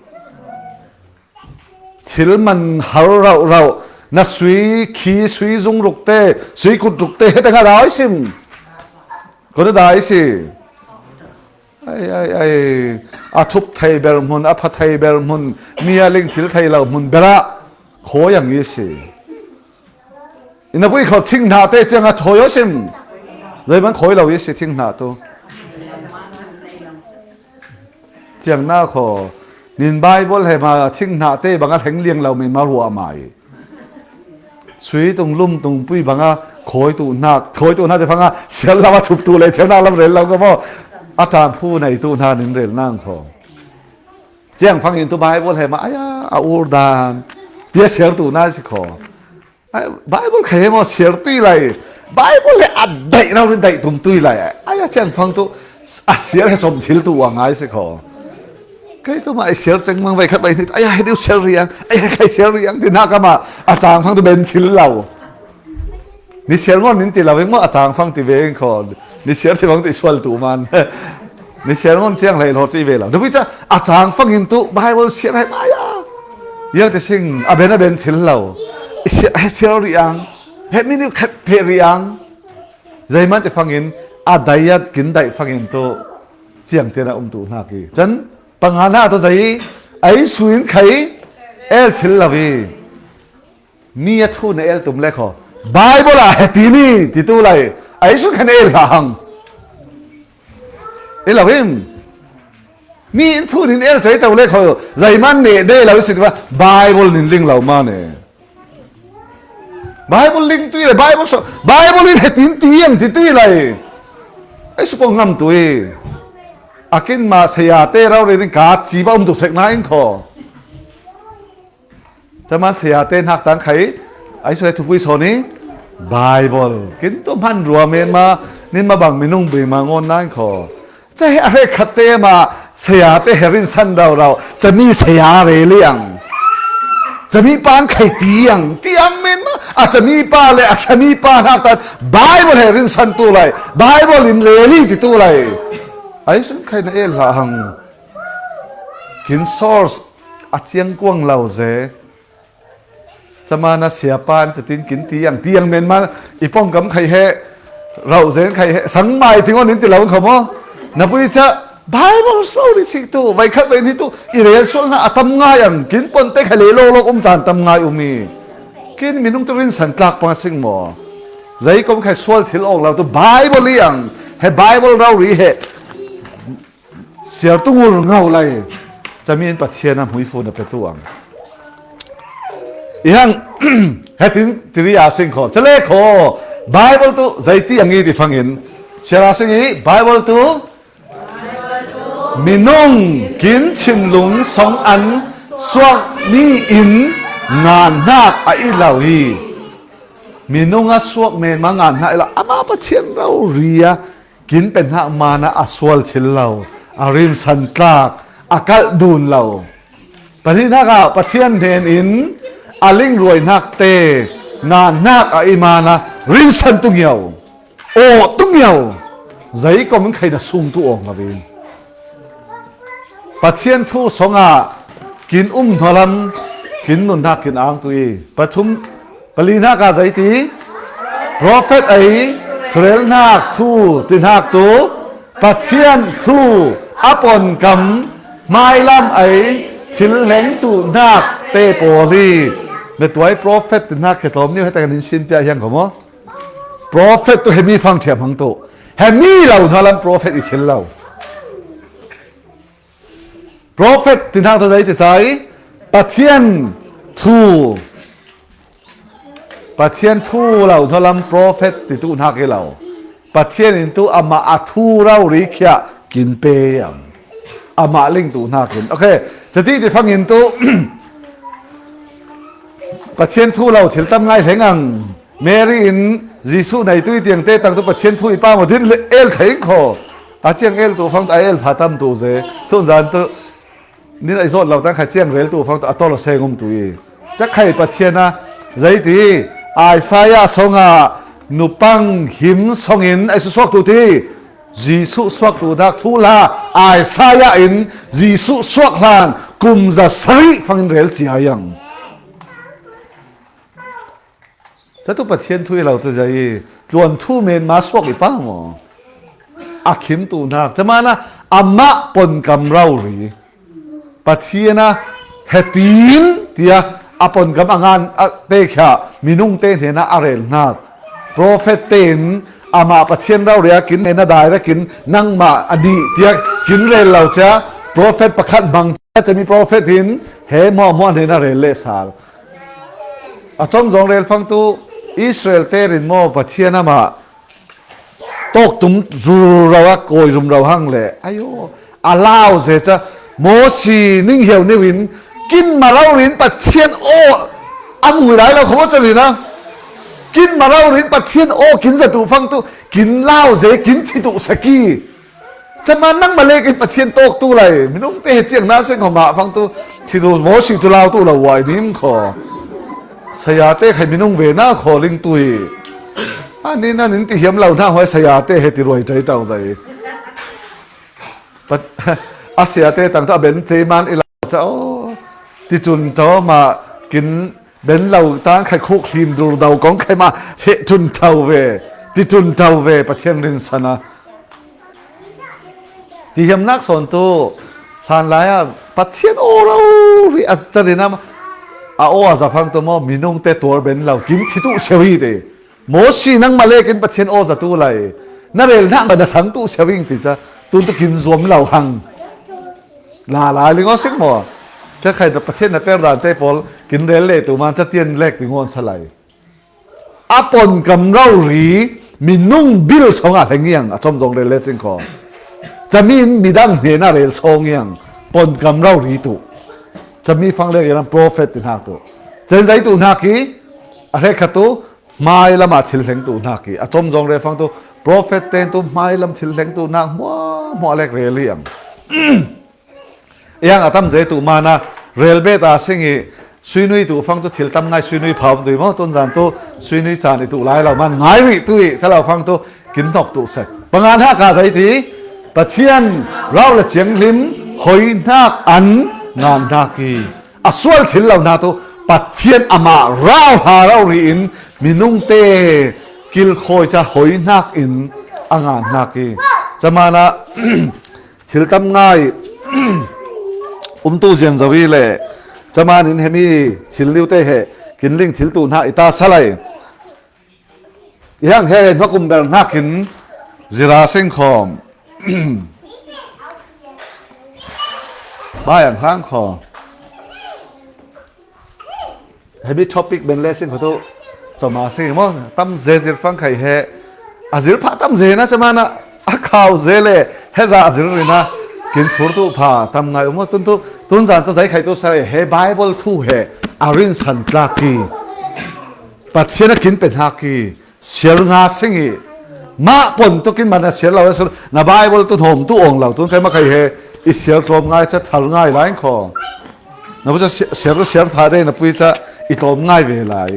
Thil man har rauh rauh, na sui khi, sui zung ruk te, sui kut ruk te, heta nga dai sim. Ko na dai si. Ai, ai, ai, a thup thei ber hmun, a pha thei ber hmun, mi a ling thil thei lo hmun bera, khawi ang i si. Ina pui kho thing hna te ciang a thawi aw sim. Zei man khawi lo i si thing hna tu. Ciang na kho. Nin Bible he ma thing hna te bang a thleng liang lo mi ma ruah mai. Sui tung lum tung pui bang a khawi tu hna, khawi tu hna te fang a sial lo a thup tu le thiam nak lam rel lo ka maw. A ṭangphu neitu hna nin rel nang kho. Ciang fangin tu Bible he ma aya a ur dan tia siar tu nai si kho. Ai, Bible kha he maw siar tui lai. Bible he a daih rau rin daih tum tui lai. Aya ciang fang tu a siar he som thil tu a ngai si kho. Kei tu ma ai siar ceng mang vai khat vai ni. Aya he diu siar riang. Aya khai siar riang ti na kama a cang fang tu ben thil lau. Ni siar ngon nin ti lo veng maw a cang fang ti veng kho. Ni siar ti fang ti sual tu man. Ni siar ngon ciang lai lo ti ve lo. Dubui cha a cang fangin tu Bible siar hai maya. Yang ti sing a ben a ben thil lo. I siar, he siar riang. He minu khat phe riang. Zai man ti fangin a dai a kin dai fangin tu ciang tian a um tu hna ki. Chan panga na tu zai ai suin khai el thil lo vi. Mi a thu na el tum le kho. Bible ah heti ni ti tu lai. Ai sun khan el hla hang. El lo im. Mi in thu nin el chai tau le kho. Zai man ne de lo si ba. Bible nin ling lo ma ne. Bible ling tui le Bible so. Bible in hetin ti yang ti tui lai. Ai su pong ngam tui. Akin ma saya te rau re ning ka chi ba um tu sek na in kho. Cama saya te hnak tang khai ai soi thupui so ni Bible. Kin tu hman rua men ma nin ma bang minung bui ma ngon nang kho. Ca he a hre khat te ma saya te he rin san rau rau. Cami saya re liang. Cami pan khai tiang. Tiang men ma a cami pa le a khami pa hnak tan Bible he rin san tu lai. Bible in re li ti tu lai. Ai sun khai na el hla hang. Kin source a ciang kuang lo ze. Cama na sia pan catin kin tiang tiang men man i pong kam khai he rau zen khai he sang mai tingon in ti lo kho maw. Na pui cha Bible so ri sik tu vai khat vai ni tu i rel sual na a tam ngai ang kin pon te khai le lo lo um chan tam ngai um i. Kin minung tu rin san tlak pang sing maw. Zai kom khai sual thil ong lo tu Bible i ang he Bible rau ri he. Siar tu ngur ngau lai. Cami in Pathian a hmuifu na petu ang. Ihang hetin tiri a sing kho. Chale kho. Bible tu zaiti ang i ti fangin. Siar a sing i Bible tu minung kin chinlung song an suak mi in ngan hnak a i lau hi. Minung a suak men ma ngan hnak i lau. Ama Pathian rau ria. Kin pen hnak man ah a sual thil lo, a rinsan tlak, a kalh dun lo. Pahnih hnak ah Pathian hnen in a lingruai hnak te, ngan hnak ah i man ah rinsan tu ngiau, aw tu ngiau, zei kom in khaina sung tu awng lo in. Pathian thu song ah kin um hnualam, kin nunnak kin ang tu i. Pathum, pali hnak ah zei ti? Profet ei, thurel hnak thu, ti hnak tu, Pathian thu, a pon kam, hmailam ei, thil hleng tu hnak te pawl hi. Na tuai profet ti hnak khe tlawm niu he ta kan in sin pia hiang ko maw? Profet tu he mi fang thiam hang tu. He mi lo hnualam profet i thil lo. Profet ti hnak tu zei ti cai? Pathian thu. Pathian thu lo hnualam profet ti tu hnak i lo. Pathian in tu amah a thu rau ri khia kin pe ang. Amah ling tu hnak in. Okay. Cati ti fang in tu Pathian thu lo thil tam ngai hleng ang. Mary in Jesuh nei tui tiang te tang tu Pathian thu i pam din el thei kho. A ciang el tu fang a el pha tam tu ze. Tu zan tu nin a i zawt lo tang kha ciang rel tu fang tu a tol a seng um tu i. Cak khai Pathian a zei ti Isaiah song a nupang him song in a i susuak tu ti. Jesuh suak tu dak thu la Isaiah in Jesuh suak hlan kum za sarih fang in rel cia yang. Catu Pathian thu i lo ca zia i tluan thu men ma suak i pa maw? A khim tu hnak. Camana amah pon kam rau ri. Pathian a hetin tia a pon kam a ngan a te khia minung te hnena a rel hnak. Profet tein amah Pathian rau ria kin hnena dai ra kin nangmah a dih tia kin rel lo cia profet pakhat bang cia cami profet hin he hmuahhmuah hnena rel leh sal. A com zong rel fang tu Israel te rin maw Pathian amah tawk tum rurau a kawi rumrau hang le. Ayo, a lau ze ca Mosi ning hiau niu in kin ma rau rin Pathian aw a mui lai lo kho ca rin a. Kin ma rau rin Pathian aw kin za tu fang tu kin lau ze kin thi tu saki. Cama nang ma lek in Pathian tawk tu lai, minung te he ciang na seng kho ma fang tu, thi tu Mosi tu lau tu lo wai nim kho. Saya te khai minung ve na kho ling tu hi. A ni na nin ti hiam lo na hoi saya te he ti ruai cai tau zai. Pat-, a saya te tang tu a ben cei man i lau ca aw. Ti cun tau ma kin ben lo tang khai khuk hlim dur dau kong khai ma feh tun tau ve. Ti tun tau ve Pathian rin sana. Ti hiam nak sawn tu hlan lai a Pathian aw rau ri a ca rin a, a aw a za fang tu maw minung te tuar ben lo kin thi tu seu hi te. Mosi nang ma lek in Pathian aw za tu lai. Na rel nak ma na sang tu seu ing ti ca. Tun tu kin zuam lo hang. La lai ling aw sik maw. Ca khai na Pathian na per dan te pawl kin rel le tu man ca tian lek ti ngawn sa lai. A pon kam rau ri minung bil song a hleng iang a com zong rel le sing kho. Cami in midang hne na rel song iang pon kam rau ri tu. Cami fang lek iang prophet ti hnak tu. Cen zai tu hnak i a hrek khat tu hmai lama thil hleng tu hnak i a com zong rel fang tu prophet ten tu hmai lam thil hleng tu hnak hmuahhmuah lek rel iang. Iang a tam zei tu mana rel bet a sing i suinui tu fang tu thil tam ngai suinui phau tu i maw tun zan tu suinui caan i tu lai lo man ngai rih tu i ca lo fang tu kin hnok tu sek. Panga hna ka zei ti Pathian rau le cianghlim hoi hnak an ngan hnak i a sual thil lo hna tu Pathian amah rau hla rau rih in minung te kilkhawi ca hoi hnak in a ngan hnak i camana thil tam ngai um tu zian zo i le caman in hemi thil liu te he kin ling thil tu hna i ta sa lai. Iang he hnakum ber hnakin zira seng khawm bai ang hlang khaw. Hemi topic ben le sing kho tu coma sing maw tam ze zir fang khai he a zir phah tam ze na camana a khau ze le he za a zir rina kin thur tu pha tam ngai maw tun tu tun zan ta zai khai tu sa he Bible thu he a rin san tlak ki Pathian a kin pe hnak ki siar nga sing i mah pon tu kin man a siar lo a sur na Bible tu hnawm tu awng lo tun khai ma khai he i siar tlawm ngai ca thar ngai lai kho. Na pu ca siar, siar, siar tha dei na pui ca i tlawm ngai ve lai.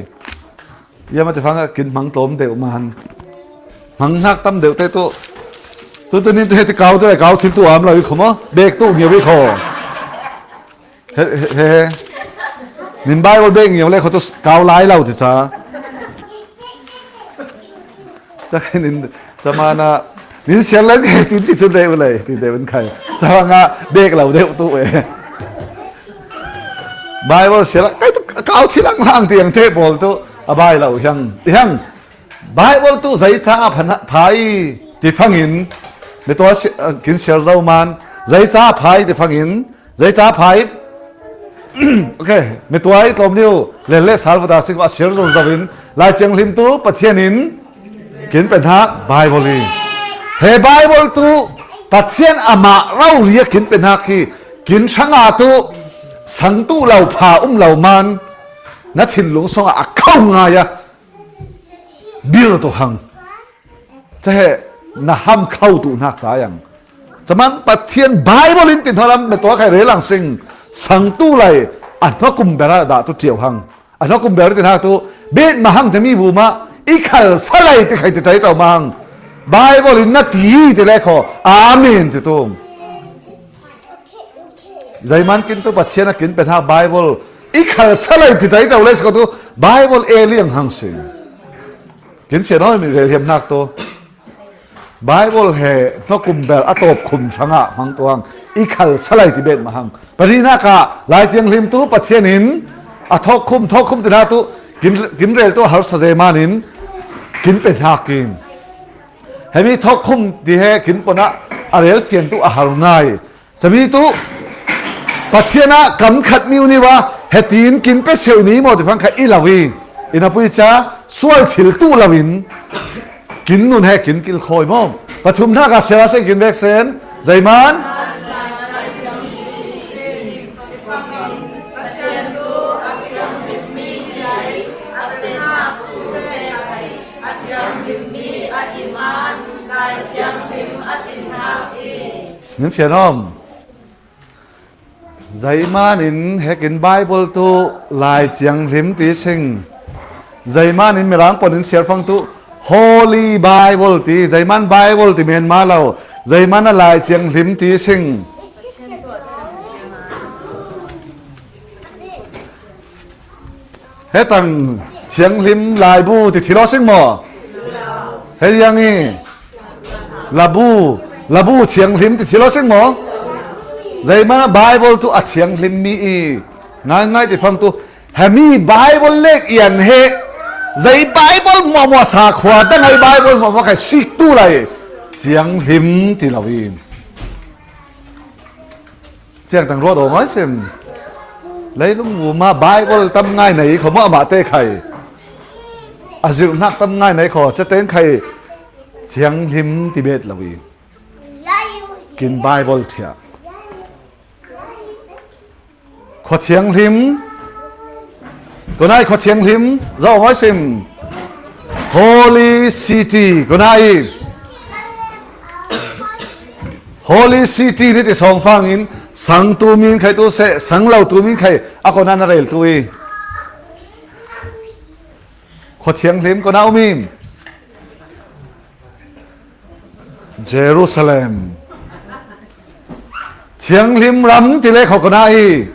Ia mah ti fang a kin hmang tlawm deuh man. Hmang hnak tam deuh te tu. Tu tu nin tu he ti kau tu le kau thil tu am lo i kho maw. Bek tu ngiau i kho. He, he, he, he. Nin Bible bek ngiau le kho tu kau lai lo ti ca. Ca khai nin, camana, nin siar lai ngai tin ti tu deuh le, ti deuh in khai. Camana bek lo deuh tu e. Bible siar lai, kai tu kau thil ang hlang tiang te pawl tu, a bai lo hiang, hiang. Bible tu zei ca a phan, phai ti fangin, mi tua si-, kin siar zo man, zei ca a phai ti fangin, Zei ca phai. Ok, mi tuai tlawm niu len le sal vata sing a siar zon zo in Lai Thianghlim tu Pathian in kin pe hnak Bible i he Bible tu Pathian amah rau ri a kin pe hnak hi kin hrang a tu sang tu lo pha um lo man na thinlung song a a kho ngai a bir tu hang. Ca he na ham kho tu hnak ca yang. Caman Pathian Bible in tin hna lam me tua khai rel ang sing sang tu lai a hnakum ber ah dah tu ṭiau hang. A hnakum ber ti hnak tu bet ma hang cami bu mah i khal sa lai ti khai ti ṭai tau ma hang. Bible in na ti ti le kho. Amen ti tu. Zeiman kin tu Pathian a kin pe hna Bible i khal sa lai ti ṭai tau le si ko tu Bible e liang hang sing. Kin fian hawi mi rel hiam hnak tu Bible he hnakum ber a tawp khum hrangah hmang tuang i khal sa lai ti bet ma hang. Parinak ah Lai Thianghlim tu Pathian in a thawk khum, thawk khum ti hna tu kin, kin rel tu a har sa zeman in kin pe hnak in. Hemi thawk khum ti he kin pon ah a rel fian tu a har ngai. Cami tu Pathian ah kam khat niu niu a hetin kin pe seu ni maw ti fang kha i lo i, i na pui ca sual thil tu lo in Kin nun he kin kilkhawi maw? Pathum hnak a sialaseng kin veksen. Zeiman? Min fian om. Zeiman in hekin Bible tu Lai Thianghlim ti sing. Zeiman in Mirang pon in siarfang tu Holy Bible ti. Zeiman Bible ti men ma lo. Zeiman a Lai Thianghlim ti sing. Hetang thianghlim laibu ti thilo sing maw? Hei yang i labu, labu thianghlim ti thilo sing maw? Zeimana Bible tu a thianghlim mi i ngaingai ti fang tu hemi Bible lek ian he zei Bible muahmuah sa khua dang ai Bible muahmuah khai sik tu lai thianghlim ti lo i. Ciangtang ruat aw mai sim. Leilung vuma Bible tam ngai nei kho maw amah te khai. A zirhnak tam ngai nei kho cateng khai thianghlim ti bet lo i. Kin Bible thiah. Khua thianghlim. Kona i khua thianghlim. Zoh aw mai sim. Holy City. Kona i Holy City ni ti sawngfang in sang tu min khai tu seh, sang lo tu min khai a kona na rel tu i. Khua thianghlim kona um i. Jerusalem. Thianghlim ram ti le kho kona i.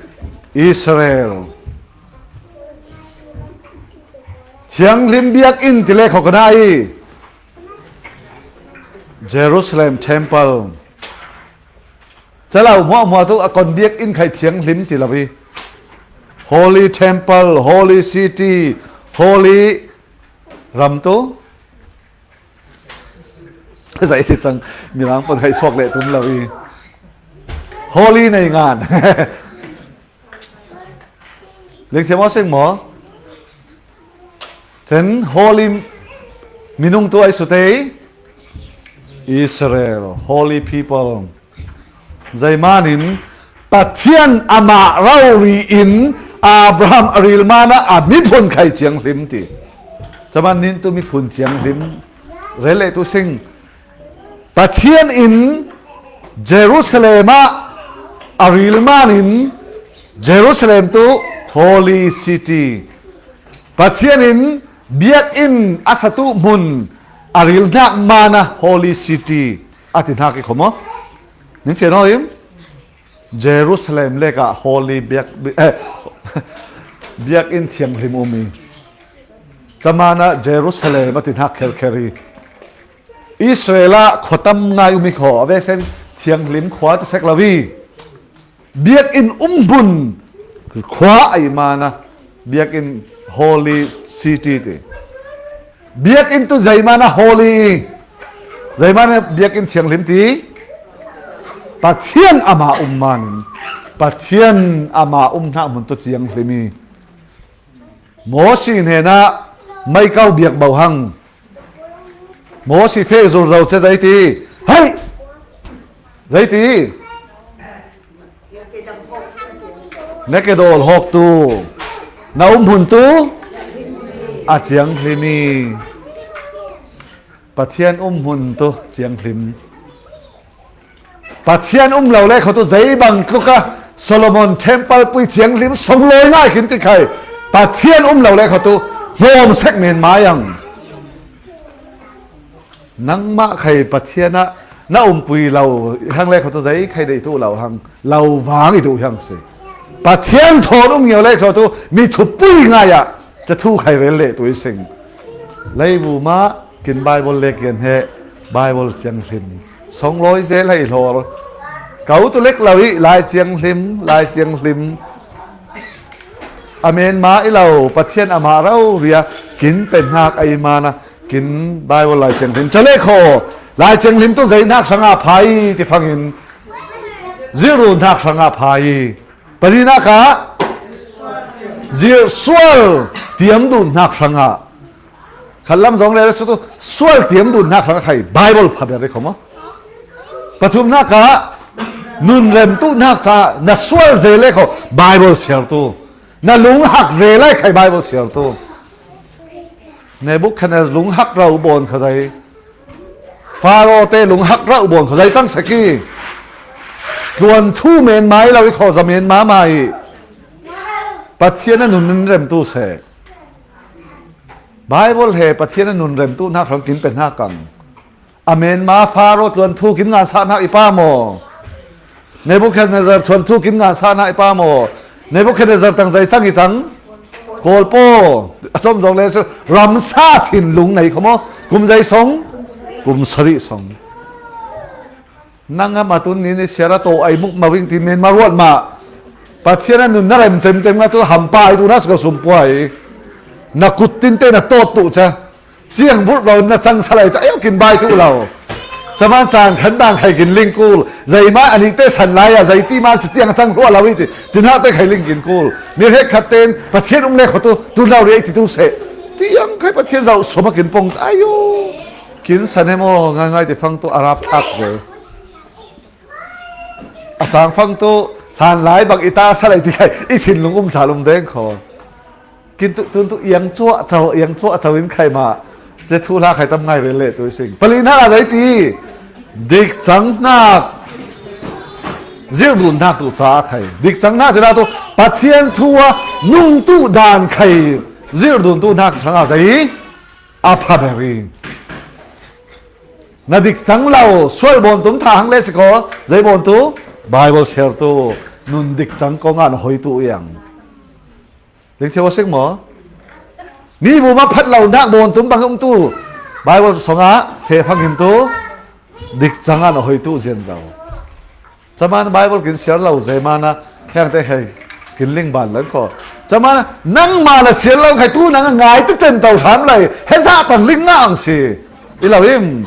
Israel. Thianghlim biakinn ti le kho kona i. Jerusalem Temple. Calau hmuahhmuah tu a kon biakinn khai thianghlim ti lo i. Holy Temple, Holy City, Holy ram tu. Zai ti cang Mirang pon khai suak le tum lo i. Holy nei ngan. Lengsiam aw seng maw? Cen holy minung tu ai sutei Israel, holy people. Zeimanin Pathian amah rori in Abraham a rilman ah a miphun khai thianghlim ti. Caman nin tu miphun thianghlim rel le tu sing. Pathian in Jerusalem ah a rilman in Jerusalem tu Holy City. Pathian in biakinn a satu hmun a rilnak man a Holy City a ti hnak i kho maw? Nin fian aw im? Jerusalem lek ah Holy biak, eh, biakinn thianghlim um i. Caman ah Jerusalem a ti hnak kherkher i. Israel ah khuatam ngai um i kho a veksen thianghlim khua ti sek lo i. Biakinn um hmun khua a i man a biakinn Holy City ti. Biakinn tu zeiman a holy i. Zeiman a biakinn thianghlim ti. Pathian amah um manin Pathian amah um hnak hmun tu thianghlim i. Mosi hnenah meikau biak bo hang. Mosi feh zulzo cia zei ti. Hei! Zei ti. Na ke dawl hawk tu na um hmun tu a thianghlim i. Pathian um hmun tu thianghlim. Pathian um lo le kho tu zei bang tluk a Solomon temple pui thianghlim songlawi ngai khin ti khai. Pathian um lo le kho tu hnawm sek men mai ang. Nangmah khai Pathian ah na umpui lo hang le kho tu zei khai dei tu lo hang lo vang i duh hang si. Pathian thawn um ngio le kho tu mi thupui ngai ah ca thu khai rel le tu i sing. Leibu mah kin Bible lek gen he Bible thianghlim. Songlawi zel hei hlawr. Kau tu lek lo i Lai thianghlim, Lai thianghlim. A men ma i lo Pathian amah rauria kin pen hnak a i man a kin Bible Lai thianghlim. Ca le kho Lai thianghlim tu zei hnak hrangah phai ti fangin zirh hnak hrangah phai. Palinak ah zirh sual tiam duh hnak hrangah Khat lam zong le su tu sual tiam dun nak hrang khai Bible pha ber ri kho maw. Pathum nak ah nun rem tu nak ca na sual ze le kho Bible siar tu. Na lung hak ze lai khai Bible siar tu. Nebuchadnezzar lung hak rau bon kha zai. Pharaoh te lung hak rau bon kha zai cang seki. Tuan thu men mai lau i kho za men ma mai. Pathian a nun rem tu se. Bible he Pathian a nun rem tu nak hrang kin pen hak ang. A men ma Pharaoh tuan thu kin ngan sa nak i pa maw. Nebuchadnezzar tuan thu kin ngan sa nak i pa maw. Nebuchadnezzar tang zai cang i tang. Paul po. A som zong le su ram sa thin lung nei kho maw. Kum zai song. Kum sari song. Nang a matun ni ni siara to ai muk ma wing ti men ma ruat ma. Pathian a nun na rem cem cem nga tu hampa i tu na su ka sum puai. Na kut tin te na tot tu cha. Ciang vur lo na cang sa lai cha. Ayo kin bai tu lo. Saman cang khan dang khai kin ling kul. Zai ma ani te san lai a zai ti ma chi tiang cang ruat lo i ti. Tin ha te khai ling kin kul. Mi rek khat ten Pathian um le kho tu tu nau ri ti tu se. Tiang khai Pathian zau soma kin pong. Ayo. Kin san he maw ngai ngai ti phang tu a rap thak ze. A cang phang tu hlan lai bang i ta sa lai ti khai i sin lung um cha lum deng kho. Kin tu tun tu iang chua chau iang chua chau in khai ma. Che thu hla khai tam ngai rel le tu i sing. Pali na a zai ti. Dik cang nak. Zir dun nak tu cha khai. Dik cang nak ti na tu Pathian thu a nung tu dan khai. Zir dun tu nak thang a zai. A pha beri. Na dik cang lau, sual bon tum tha hang le si ko, zei bon tu, Bible share tu, nun dik cang ko ngan hoi tu iang. Dik cheu a sik maw? Mi bu ma phat lau nak bon tum bang um tu, Bible song a, he phang hin tu, dik cang ngan hoi tu zian zau. Caman Bible kin siar lo zei mana heng te hei kin ling ban lang ko. Caman nang mana siar lo khai tu nang ngai te ten tau tham lai he za tang ling ngang si. I lo im.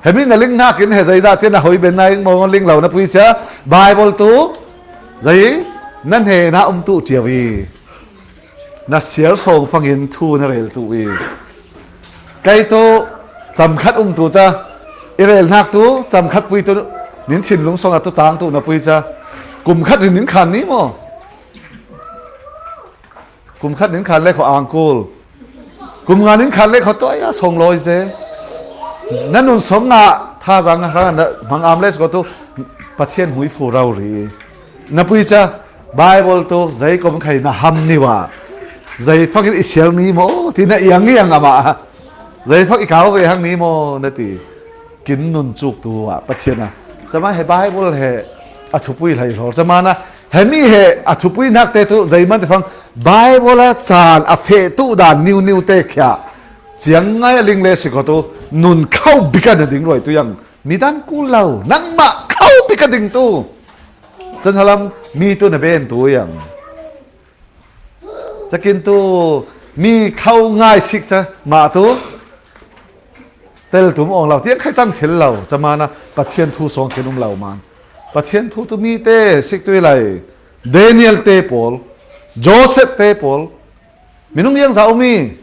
He mi na ling na kin he zei za te na hoi ben na ing mo ling lo na pui cha Bible tu zei nan he na um tu tia wi. Na siar sawng fangin thu na rel tu i. Kei tu camkhat um tu ca i rel hnak tu camkhat pui tu nin thinlung sawng a tu cang tu na pui ca. Kum khat rin nin khan ni maw? Kum khat nin khan le kho angkul. Kum nga nin khan le kho tuai a sawng lawi ze. Na nun sawng nga tha zang hrang na hmang am le ko tu Pathian hmui fu rau ri. Na pui ca Bible tu zei kom khai na ham ni wa. Zei fakin i sial mi maw ti na iang iang ama. Zei fak i kau ve hang ni maw na ti. Kin nun cuk tu wa Pathian a. Cama he Bible he a thupui lai hlor. Cama na he mi he a thupui nak te tu zei man te fang Bible a caan a feh tu dan niu niu te khia. Ciang ngai a ling le si ko tu nun khau bika na ding roi tu yang. Mi dan kul lo. Nangmah khau bika ding tu. Can halam mi tu na ben tu yang. Cakin tu mi khau ngai sik ca mah tu tel tum awng lo tiang khai cang thil lo. Camana Pathian thu sawng khin um lo man. Pathian thu tu mi te sik tui lai. Daniel te pawl, Joseph te pawl. Minung iang za umi.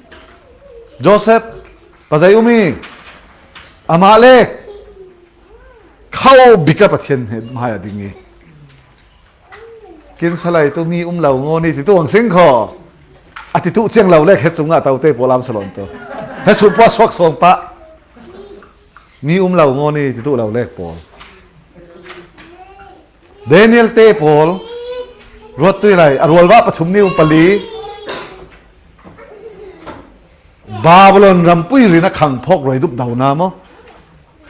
Joseph pazai umi. Amah le khau bika Pathian he mai a ding i. Kin salai tu mi um lo ngo ni ti tu ang sing kho. A ti tu ciang lo lek he cungah tau te pawl am salon tu. He sum pua suak sawng pah. Mi um lo ngo ni ti tu lo lek pawl. Daniel te pawl ruat tui lai a rualvah pathum ni um pali. Babylon rampui rin a khang phawk roi dup dau na maw?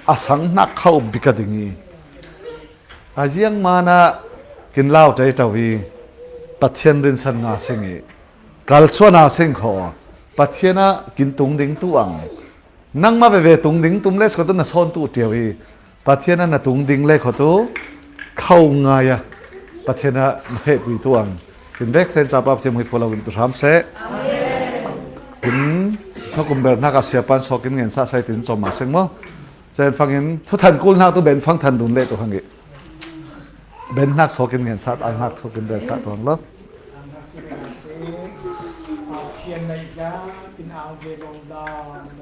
A sang hnak khau bika ding i. A ziang mana kin lau tei tau i Pathian rinsan nga sing i kalsuan a sing kho Pathian a kin tung ding tu ang nangma veve tung ding tum le kho tu na sawn tu tiau i Pathian a na tung ding le kho tu khau ngai a Pathian a na fehpui tu ang kin vek sen ca pap ciam hui fo lo in tu hram seh. Kin na kum ber hnak a siapan sawk in ngen sa sai tin cawm a sing maw? Cen fangin thu than kul hnak tu ben fang than dun leh tu hang i. Ben hnak sawk in ngen sat ang hnak thu kin ben sat tuang lo. Pathian nei ka kin ang ve lo dan.